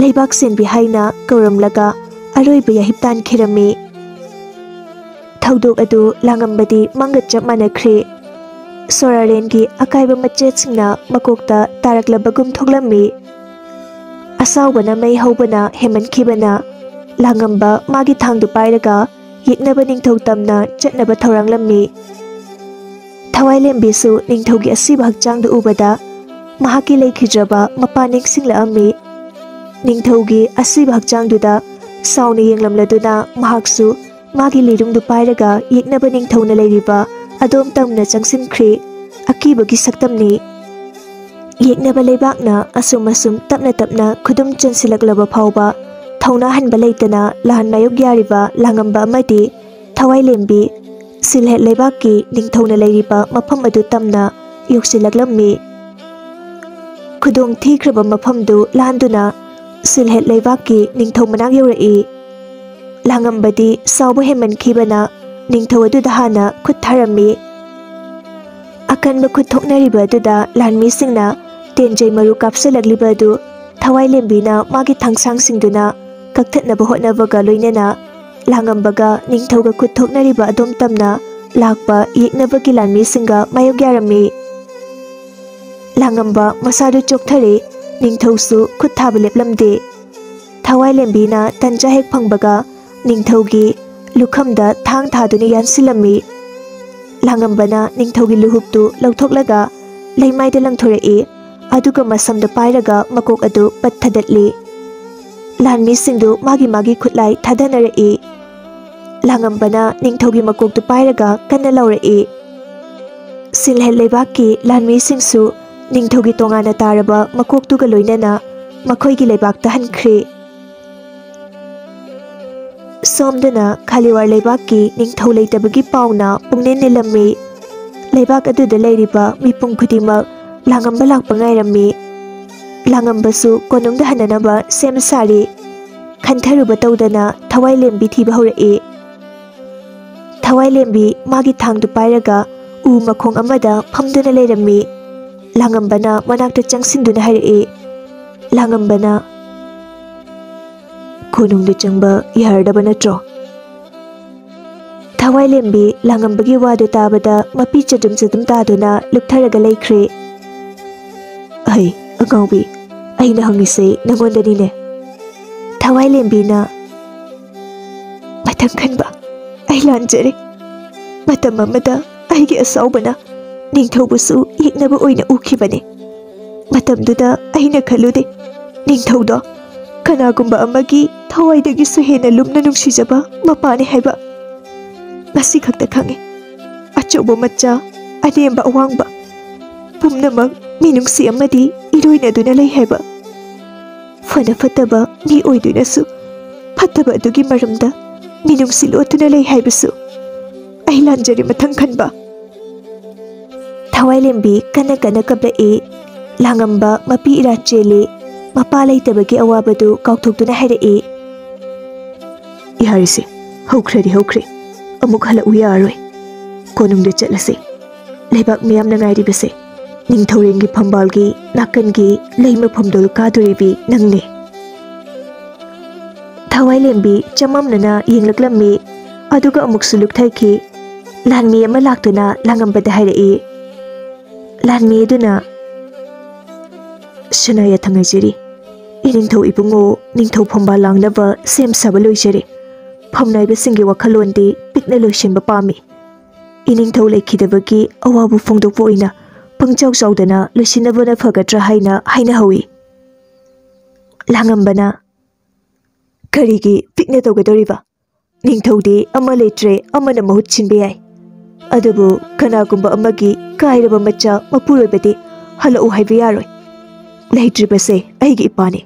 ꯂꯩꯕꯥꯛ ꯁꯦꯟꯕꯤ ꯍꯥꯏꯅ ꯀꯧꯔꯝꯂꯒ ꯑꯔꯣꯏꯕ ꯌꯥꯍꯤꯞ ꯇꯥꯟꯈꯤꯔꯝꯃꯤ꯫ ꯊꯧꯗꯣꯛ ꯑꯗꯨ ꯂꯥꯡꯉꯝꯕꯗꯤ ꯃꯪꯒ ꯆꯞ ꯃꯥꯟꯅꯈ꯭ꯔꯦ꯫ ꯁꯣꯔꯥꯔꯦꯟꯒꯤ ꯑꯀꯥꯏꯕ ꯃꯆꯦꯠꯁꯤꯡꯅ ꯃꯀꯣꯛꯇ ꯇꯥꯔꯛꯂꯕꯒꯨꯝ ꯊꯣꯛꯂꯝꯃꯤ꯫ ꯑꯁꯥꯎꯕꯅ ꯃꯩ ꯍꯧꯕꯅ ꯍꯦꯟꯃꯟꯈꯤꯕꯅ ꯂꯥꯡꯉꯝꯕ ꯃꯥꯒꯤ ꯊꯥꯡꯗꯨ ꯄꯥꯏꯔꯒ ꯌꯦꯛꯅꯕ ꯅꯤꯡꯊꯧ ꯇꯝꯅ ꯆꯠꯅꯕ ꯊꯧꯔꯥꯡꯂꯝꯃꯤ꯫ ꯊꯋꯥꯏꯂꯦꯝꯕꯤꯁꯨ ꯅꯤꯡꯊꯧꯒꯤ ꯑꯁꯤꯕ ꯍꯛꯆꯥꯡꯗꯨ ꯎꯕꯗ ꯃꯍꯥꯛꯀꯤ ꯂꯩꯈꯤꯗ꯭ꯔꯕ ꯃꯄꯥ ꯅꯤꯡꯁꯤꯡꯂꯛꯑꯝꯃꯤ꯫ ꯅꯤꯡꯊꯧꯒꯤ ꯑꯁꯤꯕ ꯍꯛꯆꯥꯡꯗꯨꯗ ꯁꯥꯎꯅ ꯌꯦꯡꯂꯝꯂꯗꯨꯅ ꯃꯍꯥꯛꯁꯨ ꯃꯥꯒꯤ ꯂꯤꯔꯨꯡꯗꯨ ꯄꯥꯏꯔꯒ ꯌꯦꯛꯅꯕ ꯅꯤꯡꯊꯧꯅ ꯂꯩꯔꯤꯕ ꯑꯗꯣꯝ ꯇꯝꯅ ꯆꯪꯁꯤꯟꯈ꯭ꯔꯦ꯫ ꯑꯀꯤꯕꯒꯤ ꯁꯛꯇꯝꯅꯤ꯫ ꯌꯦꯛꯅꯕ ꯂꯩꯕꯥꯛꯅ ꯑꯁꯨꯝ ꯑꯁꯨꯝ ꯇꯞꯅ ꯇꯞꯅ ꯈꯨꯗꯨꯝ ꯆꯟꯁꯤꯜꯂꯛꯂꯕ ꯐꯥꯎꯕ ꯊꯧꯅꯥ ꯍꯟꯕ ꯂꯩꯇꯅ ꯂꯥꯟ ꯃꯥꯌꯣꯛ ꯌꯥꯔꯤꯕ ꯂꯥꯡꯉꯝꯕ ꯑꯃꯗꯤ ꯊꯋꯥꯏꯂꯦꯝꯕꯤ ꯁꯤꯜꯍꯦꯠ ꯂꯩꯕꯥꯛꯀꯤ ꯅꯤꯡꯊꯧꯅ ꯂꯩꯔꯤꯕ ꯃꯐꯝ ꯑꯗꯨ ꯇꯝꯅ ꯌꯧꯁꯤꯜꯂꯛꯂꯝꯃꯤ꯫ ꯈꯨꯗꯣꯡ ꯊꯤꯈ꯭ꯔꯕ ꯃꯐꯝꯗꯨ ꯂꯥꯟꯗꯨꯅ ꯁꯤꯜꯍꯦꯠ ꯂꯩꯕꯥꯛꯀꯤ ꯅꯤꯡꯊꯧ ꯃꯅꯥꯛ ꯌꯧꯔꯛꯏ꯫ ꯂꯥꯡꯉꯝꯕꯗꯤ ꯁꯥꯎꯕ ꯍꯦꯟꯃꯟꯈꯤꯕꯅ ꯅꯤꯡꯊꯧ ꯑꯗꯨꯗ ꯍꯥꯟꯅ ꯈꯨꯠ ꯊꯥꯔꯝꯃꯤ꯫ ꯑꯀꯟꯕ ꯈꯨꯠ ꯊꯣꯛꯅꯔꯤꯕ ꯑꯗꯨꯗ ꯂꯥꯟꯃꯤꯁꯤꯡꯅ ꯇꯦꯟꯖꯩ ꯃꯔꯨ ꯀꯥꯞꯁꯤꯜꯂꯛꯂꯤꯕ ꯑꯗꯨ ꯊꯋꯥꯏꯂꯦꯝꯕꯤꯅ ꯃꯥꯒꯤ ꯊꯥꯡꯁꯥꯡꯁꯤꯡꯗꯨꯅ ꯀꯛꯊꯠꯅꯕ ꯍꯣꯠꯅꯕꯒ ꯂꯣꯏꯅꯅ ꯂꯥꯡꯉꯝꯕꯒ ꯅꯤꯡꯊꯧꯒ ꯈꯨꯠ ꯊꯣꯛꯅꯔꯤꯕ ꯑꯗꯣꯝ ꯇꯝꯅ ꯂꯥꯛꯄ ꯌꯦꯛꯅꯕꯒꯤ ꯂꯥꯟꯃꯤꯁꯤꯡꯒ ꯃꯥꯌꯣꯛ ꯌꯥꯔꯝꯃꯤ꯫ ꯂꯥꯡꯉꯝꯕ ꯃꯁꯥꯗꯨ ꯆꯣꯛꯊꯔꯦ, ꯅꯤꯡꯊꯧꯁꯨ ꯈꯨꯠ ꯊꯥꯕ ꯂꯦꯞꯂꯝꯗꯦ꯫ ꯊꯋꯥꯏꯂꯦꯝꯕꯤꯅ ꯇꯟꯖꯥ ꯍꯦꯛ ꯐꯪꯕꯒ ꯅꯤꯡꯊꯧꯒꯤ ꯂꯨꯈꯝꯗ ꯊꯥꯡ ꯊꯥꯗꯨꯅ ꯌꯥꯟꯁꯤꯜꯂꯝꯃꯤ꯫ ꯂꯥꯡꯉꯝꯕꯅ ꯅꯤꯡꯊꯧꯒꯤ ꯂꯨꯍꯨꯞꯇꯨ ꯂꯧꯊꯣꯛꯂꯒ ꯂꯩꯃꯥꯏꯗ ꯂꯪꯊꯣꯔꯛꯏ, ꯑꯗꯨꯒ ꯃꯁꯝꯗ ꯄꯥꯏꯔꯒ ꯃꯀꯣꯛ ꯑꯗꯨ ꯄꯠ ꯊꯗꯠꯂꯤ꯫ ꯂꯥꯟꯃꯤꯁꯤꯡꯗꯨ ꯃꯥꯒꯤ ꯃꯥꯒꯤ ꯈꯨꯠꯂꯥꯏ ꯊꯥꯗꯅꯔꯛꯏ꯫ ꯂꯥꯡꯉꯝꯕꯅ ꯅꯤꯡꯊꯧꯒꯤ ꯃꯀꯣꯛꯇꯨ ꯄꯥꯏꯔꯒ ꯀꯟꯅ ꯂꯥꯎꯔꯛꯏ꯫ ꯁꯤꯜꯍꯦꯠ ꯂꯩꯕꯥꯛꯀꯤ ꯂꯥꯟꯃꯤꯁꯤꯡꯁꯨ ꯅꯤꯡꯊꯧꯒꯤ ꯇꯣꯉꯥꯟꯅ ꯇꯥꯔꯕ ꯃꯀꯣꯛꯇꯨꯒ ꯂꯣꯏꯅꯅ ꯃꯈꯣꯏꯒꯤ ꯂꯩꯕꯥꯛꯇ ꯍꯟꯈ꯭ꯔꯦ꯫ ꯁꯣꯝꯗꯅ ꯈꯥꯂꯤꯋꯥꯔ ꯂꯩꯕꯥꯛꯀꯤ ꯅꯤꯡꯊꯧ ꯂꯩꯇꯕꯒꯤ ꯄꯥꯎꯅ ꯄꯨꯡꯅꯤꯜ ꯅꯤꯜꯂꯝꯃꯤ꯫ ꯂꯩꯕꯥꯛ ꯑꯗꯨꯗ ꯂꯩꯔꯤꯕ ꯃꯤꯄꯨꯝ ꯈꯨꯗꯤꯡꯃꯛ ꯂꯥꯡꯉꯝꯕ ꯂꯥꯛꯄ ꯉꯥꯏꯔꯝꯃꯤ꯫ ꯂꯥꯡꯉꯝꯕꯁꯨ ꯀꯣꯅꯨꯡꯗ ꯍꯟꯅꯅꯕ ꯁꯦꯝ ꯁꯥꯔꯤ꯫ ꯈꯟꯊꯔꯨꯕ ꯇꯧꯗꯅ ꯊꯋꯥꯏꯂꯦꯝꯕꯤ ꯊꯤꯕ ꯍꯧꯔꯛꯏ꯫ ꯊꯋꯥꯏꯂꯦꯝꯕꯤ ꯃꯥꯒꯤ ꯊꯥꯡꯗꯨ ꯄꯥꯏꯔꯒ ꯎ ꯃꯈꯣꯡ ꯑꯃꯗ ꯐꯝꯗꯨꯅ ꯂꯩꯔꯝꯃꯤ꯫ ꯂꯥꯡꯉꯝꯕꯅ ꯃꯅꯥꯛꯇ ꯆꯪꯁꯤꯟꯗꯨꯅ ꯍꯥꯏꯔꯛꯏ꯫ ꯂꯥꯡꯉꯝꯕꯅ, "ꯀꯣꯅꯨꯡꯗ ꯆꯪꯕ ꯌꯥꯔꯗꯕ ꯅꯠꯇ꯭ꯔꯣ?" ꯊꯋꯥꯏꯂꯦꯝꯕꯤ ꯂꯥꯡꯉꯝꯕꯒꯤ ꯋꯥꯗꯨ ꯇꯥꯕꯗ ꯃꯄꯤ ꯆꯗꯨꯝ ꯆꯗꯨꯝ ꯇꯥꯗꯨꯅ ꯂꯨꯞꯊꯔꯒ ꯂꯩꯈ꯭ꯔꯦ꯫ "ꯑꯩ, ꯑꯉꯥꯎꯕꯤ, ꯑꯩꯅ ꯍꯪꯉꯤꯁꯦ ꯅꯉꯣꯟꯗꯅꯤꯅꯦ꯫" ꯊꯋꯥꯏꯂꯦꯝꯕꯤꯅ, "ꯃꯊꯪ ꯈꯟꯕ, ꯑꯩ ꯂꯥꯟꯖꯔꯦ꯫ ꯃꯇꯝ ꯑꯃꯗ ꯑꯩꯒꯤ ꯑꯁꯥꯎꯕꯅ ꯅꯤꯡꯊꯧꯕꯨꯁꯨ ꯌꯦꯛꯅꯕ ꯑꯣꯏꯅ ꯎꯈꯤꯕꯅꯤ꯫ ꯃꯇꯝꯗꯨꯗ ꯑꯩꯅ ꯈꯜꯂꯨꯗꯦ, ꯅꯤꯡꯊꯧꯗꯣ ꯀꯅꯥꯒꯨꯝꯕ ꯑꯃꯒꯤ ꯊꯋꯥꯏꯗꯒꯤꯁꯨ ꯍꯦꯟꯅ ꯂꯨꯝꯅ ꯅꯨꯡꯁꯤꯖꯕ ꯃꯄꯥꯅꯤ ꯍꯥꯏꯕ꯫ ꯉꯁꯤ ꯈꯛꯇ ꯈꯪꯉꯤ꯫ ꯑꯆꯧꯕ ꯃꯆꯥ, ꯑꯅꯦꯝꯕ ꯑꯋꯥꯡꯕ, ꯄꯨꯝꯅꯃꯛ ꯃꯤꯅꯨꯡꯁꯤ ꯑꯃꯗꯤ ꯏꯔꯣꯏꯅꯗꯨꯅ ꯂꯩ ꯍꯥꯏꯕ꯫ ꯐꯅ ꯐꯠꯇꯕ ꯃꯤ ꯑꯣꯏꯗꯨꯅꯁꯨ ꯐꯠꯇꯕ ꯑꯗꯨꯒꯤ ꯃꯔꯝꯗ ꯃꯤꯅꯨꯡꯁꯤ ꯂꯣꯠꯇꯨꯅ ꯂꯩ ꯍꯥꯏꯕꯁꯨ꯫ ꯑꯩ ꯂꯥꯟꯖꯔꯦ ꯃꯊꯪ ꯈꯟꯕ꯫" ꯊꯋꯥꯏꯂꯦꯝꯕꯤ ꯀꯟꯅ ꯀꯟꯅ ꯀꯞꯂꯛꯏ꯫ ꯂꯥꯡꯉꯝꯕ ꯃꯄꯤ ꯏꯔꯥ ꯆꯦꯜꯂꯤ꯫ ꯃꯄꯥ ꯂꯩꯇꯕꯒꯤ ꯑꯋꯥꯕꯗꯨ ꯀꯥꯎꯊꯣꯛꯇꯨꯅ ꯍꯥꯏꯔꯛꯏ꯫ ꯌꯥꯔꯤꯁꯦ, ꯍꯧꯈ꯭ꯔꯗꯤ ꯍꯧꯈ꯭ꯔꯦ, ꯑꯃꯨꯛ ꯍꯜꯂꯛꯎ ꯌꯥꯔꯣꯏ꯫ ꯀꯣꯅꯨꯡꯗ ꯆꯠꯂꯁꯦ꯫ ꯂꯩꯕꯥꯛ ꯃꯤꯌꯥꯝꯅ ꯉꯥꯏꯔꯤꯕꯁꯦ ꯅꯤꯡꯊꯧꯔꯦꯜꯒꯤ ꯐꯝꯕꯥꯜꯒꯤ ꯅꯥꯀꯟꯒꯤ ꯂꯩ ꯃꯐꯝꯗꯣ ꯀꯥꯗꯣꯔꯤꯕꯤ ꯅꯪꯅꯦ꯫ ꯊꯋꯥꯏꯂꯦꯝꯕꯤ ꯆꯃꯝꯅꯅ ꯌꯦꯡꯂꯛꯂꯝꯃꯤ, ꯑꯗꯨꯒ ꯑꯃꯨꯛꯁꯨ ꯂꯨꯞꯊꯈꯤ꯫ ꯂꯥꯟꯃꯤ ꯑꯃ ꯂꯥꯛꯇꯨꯅ ꯂꯥꯡꯉꯝꯕꯗ ꯍꯥꯏꯔꯛꯏ꯫ ꯂꯥꯟꯃꯤ ꯑꯗꯨꯅ, "ꯁꯅꯥ ꯌꯥꯊꯪ ꯍꯥꯏꯖꯔꯤ, ꯏꯅꯤꯡꯊꯧ ꯏꯕꯨꯡꯉꯣ, ꯅꯤꯡꯊꯧ ꯐꯝꯕꯥꯜ ꯂꯥꯡꯅꯕ ꯁꯦꯝ ꯁꯥꯕ ꯂꯣꯏꯖꯔꯦ꯫ ꯐꯝꯅꯥꯏꯕꯁꯤꯡꯒꯤ ꯋꯥꯈꯜꯂꯣꯟꯗꯤ ꯄꯤꯛꯅ ꯂꯣꯏꯁꯤꯟꯕ ꯄꯥꯝꯃꯤ꯫ ꯏꯅꯤꯡꯊꯧ ꯂꯩꯈꯤꯗꯕꯒꯤ ꯑꯋꯥꯕ ꯐꯣꯡꯗꯣꯛꯄ ꯑꯣꯏꯅ ꯄꯪꯆꯥꯎ ꯆꯥꯎꯗꯅ ꯂꯣꯏꯁꯤꯟꯅꯕꯅ ꯐꯒꯗ꯭ꯔꯥ ꯍꯥꯏꯅ ꯍꯥꯏꯅꯍꯧꯏ꯫" ꯂꯥꯡꯉꯝꯕꯅ, "ꯀꯔꯤꯒꯤ ꯄꯤꯛꯅ ꯇꯧꯒꯗꯧꯔꯤꯕ? ꯅꯤꯡꯊꯧꯗꯤ ꯑꯃ ꯂꯩꯇ꯭ꯔꯦ, ꯑꯃꯅ ꯃꯍꯨꯠ ꯁꯤꯟꯕ ꯌꯥꯏ꯫ ꯑꯗꯨꯕꯨ ꯀꯅꯥꯒꯨꯝꯕ ꯑꯃꯒꯤ ꯀꯥꯏꯔꯕ ꯃꯆꯥ ꯃꯄꯨꯔꯣꯏꯕꯗꯤ ꯍꯜꯂꯛꯎ ꯍꯥꯏꯕ ꯌꯥꯔꯣꯏ꯫ ꯂꯩꯇ꯭ꯔꯤꯕꯁꯦ ꯑꯩꯒꯤ ꯏꯄꯥꯅꯤ꯫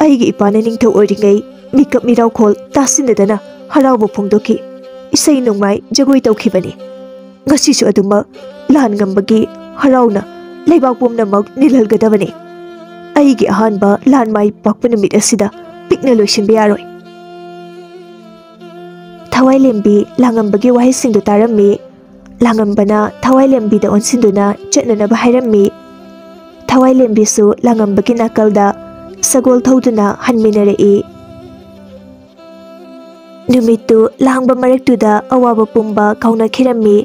ꯑꯩꯒꯤ ꯏꯄꯥꯅ ꯅꯤꯡꯊꯧ ꯑꯣꯏꯔꯤꯉꯩ ꯃꯤꯀꯞ ꯃꯤꯔꯥꯎꯈꯣꯜ ꯇꯥꯁꯤꯟꯅꯗꯅ ꯍꯔꯥꯎꯕ ꯐꯣꯡꯗꯣꯛꯈꯤ, ꯏꯁꯩ ꯅꯣꯡꯃꯥꯏ ꯖꯒꯣꯏ ꯇꯧꯈꯤꯕꯅꯤ꯫ ꯉꯁꯤꯁꯨ ꯑꯗꯨꯃꯛ ꯂꯥꯟ ꯉꯝꯕꯒꯤ ꯍꯔꯥꯎꯅ ꯂꯩꯕꯥꯛ ꯄꯨꯝꯅꯃꯛ ꯅꯤꯜꯍꯜꯒꯗꯕꯅꯤ꯫ ꯑꯩꯒꯤ ꯑꯍꯥꯟꯕ ꯂꯥꯟ ꯃꯥꯏ ꯄꯥꯛꯄ ꯅꯨꯃꯤꯠ ꯑꯁꯤꯗ ꯄꯤꯛꯅ ꯂꯣꯏꯁꯤꯟꯕ ꯌꯥꯔꯣꯏ꯫" ꯊꯋꯥꯏꯂꯦꯝꯕꯤ ꯂꯥꯡꯉꯝꯕꯒꯤ ꯋꯥꯍꯩꯁꯤꯡꯗꯨ ꯇꯥꯔꯝꯃꯤ꯫ ꯂꯥꯡꯉꯝꯕꯅ ꯊꯋꯥꯏꯂꯦꯝꯕꯤꯗ ꯑꯣꯟꯁꯤꯟꯗꯨꯅ ꯆꯠꯅꯅꯕ ꯍꯥꯏꯔꯝꯃꯤ꯫ ꯊꯋꯥꯏꯂꯦꯝꯕꯤꯁꯨ ꯂꯥꯡꯉꯝꯕꯒꯤ ꯅꯥꯀꯜꯗ ꯁꯒꯣꯜ ꯊꯧꯗꯨꯅ ꯍꯟꯃꯤꯟꯅꯔꯛꯏ꯫ ꯅꯨꯃꯤꯠꯇꯨ ꯂꯥꯡꯕ ꯃꯔꯛꯇꯨꯗ ꯑꯋꯥꯕ ꯄꯨꯝꯕ ꯀꯥꯎꯅꯈꯤꯔꯝꯃꯤ꯫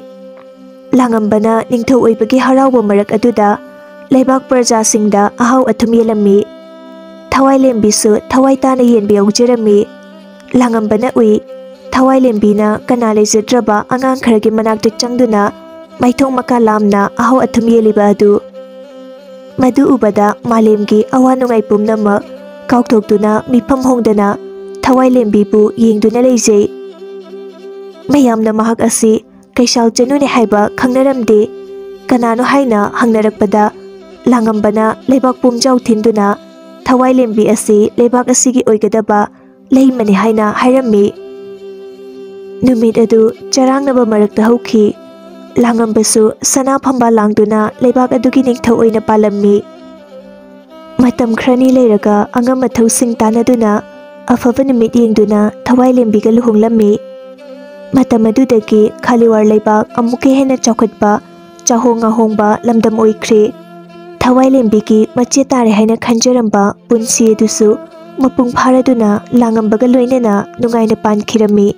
ꯂꯥꯡꯉꯝꯕꯅ ꯅꯤꯡꯊꯧ ꯑꯣꯏꯕꯒꯤ ꯍꯔꯥꯎꯕ ꯃꯔꯛ ꯑꯗꯨꯗ ꯂꯩꯕꯥꯛ ꯄ꯭ꯔꯖꯥꯁꯤꯡꯗ ꯑꯍꯥꯎ ꯑꯊꯨꯝ ꯌꯦꯜꯂꯝꯃꯤ꯫ ꯊꯋꯥꯏꯂꯦꯝꯕꯤꯁꯨ ꯊꯋꯥꯏ ꯇꯥꯅ ꯌꯦꯟꯕ ꯌꯥꯎꯖꯔꯝꯃꯤ꯫ ꯂꯥꯡꯉꯝꯕꯅ ꯎꯏ, ꯊꯋꯥꯏꯂꯦꯝꯕꯤꯅ ꯀꯅꯥ ꯂꯩꯖꯗ꯭ꯔꯕ ꯑꯉꯥꯡ ꯈꯔꯒꯤ ꯃꯅꯥꯛꯇ ꯆꯪꯗꯨꯅ ꯃꯥꯏꯊꯣꯡ ꯃꯀꯥ ꯂꯥꯝꯅ ꯑꯍꯥꯎ ꯑꯊꯨꯝ ꯌꯦꯜꯂꯤꯕ ꯑꯗꯨ꯫ ꯃꯗꯨ ꯎꯕꯗ ꯃꯥꯂꯦꯝꯒꯤ ꯑꯋꯥ ꯅꯨꯡꯉꯥꯏ ꯄꯨꯝꯅꯃꯛ ꯀꯥꯎꯊꯣꯛꯇꯨꯅ ꯃꯤꯐꯝ ꯍꯣꯡꯗꯅ ꯊꯋꯥꯏꯂꯦꯝꯕꯤꯕꯨ ꯌꯦꯡꯗꯨꯅ ꯂꯩꯖꯩ꯫ ꯃꯌꯥꯝꯅ ꯃꯍꯥꯛ ꯑꯁꯤ ꯀꯩꯁꯥꯜ ꯆꯅꯨꯅꯤ ꯍꯥꯏꯕ ꯈꯪꯅꯔꯝꯗꯦ꯫ ꯀꯅꯥꯅꯣ ꯍꯥꯏꯅ ꯍꯪꯅꯔꯛꯄꯗ ꯂꯥꯡꯉꯝꯕꯅ ꯂꯩꯕꯥꯛ ꯄꯨꯝꯖꯥꯎ ꯊꯤꯟꯗꯨꯅ ꯊꯋꯥꯏꯂꯦꯝꯕꯤ ꯑꯁꯤ ꯂꯩꯕꯥꯛ ꯑꯁꯤꯒꯤ ꯑꯣꯏꯒꯗꯕ ꯂꯩꯃꯅꯤ ꯍꯥꯏꯅ ꯍꯥꯏꯔꯝꯃꯤ꯫ ꯅꯨꯃꯤꯠ ꯑꯗꯨ ꯆꯔꯥꯡꯅꯕ ꯃꯔꯛꯇ ꯍꯧꯈꯤ꯫ ꯂꯥꯡꯉꯝꯕꯁꯨ ꯁꯅꯥ ꯐꯝꯕꯥꯜ ꯂꯥꯡꯗꯨꯅ ꯂꯩꯕꯥꯛ ꯑꯗꯨꯒꯤ ꯅꯤꯡꯊꯧ ꯑꯣꯏꯅ ꯄꯥꯜꯂꯝꯃꯤ꯫ ꯃꯇꯝ ꯈꯔꯅꯤ ꯂꯩꯔꯒ ꯑꯉꯝ ꯑꯊꯧꯁꯤꯡ ꯇꯥꯟꯅꯗꯨꯅ ꯑꯐꯕ ꯅꯨꯃꯤꯠ ꯌꯦꯡꯗꯨꯅ ꯊꯋꯥꯏꯂꯦꯝꯕꯤꯒ ꯂꯨꯍꯣꯡꯂꯝꯃꯤ꯫ ꯃꯇꯝ ꯑꯗꯨꯗꯒꯤ ꯈꯥꯂꯤꯋꯥꯔ ꯂꯩꯕꯥꯛ ꯑꯃꯨꯛꯀ ꯍꯦꯟꯅ ꯆꯥꯎꯈꯠꯄ, ꯆꯥꯍꯣꯡ ꯉꯥꯍꯣꯡꯕ ꯂꯝꯗꯝ ꯑꯣꯏꯈ꯭ꯔꯦ꯫ ꯊꯋꯥꯏꯂꯦꯝꯕꯤꯒꯤ ꯃꯆꯦ ꯇꯥꯔꯦ ꯍꯥꯏꯅ ꯈꯟꯖꯔꯝꯕ ꯄꯨꯟꯁꯤ ꯑꯗꯨꯁꯨ ꯃꯄꯨꯡ ꯐꯥꯔꯗꯨꯅ ꯂꯥꯡꯉꯝꯕꯒ ꯂꯣꯏꯅꯅ ꯅꯨꯡꯉꯥꯏꯅ ꯄꯥꯟꯈꯤꯔꯝꯃꯤ꯫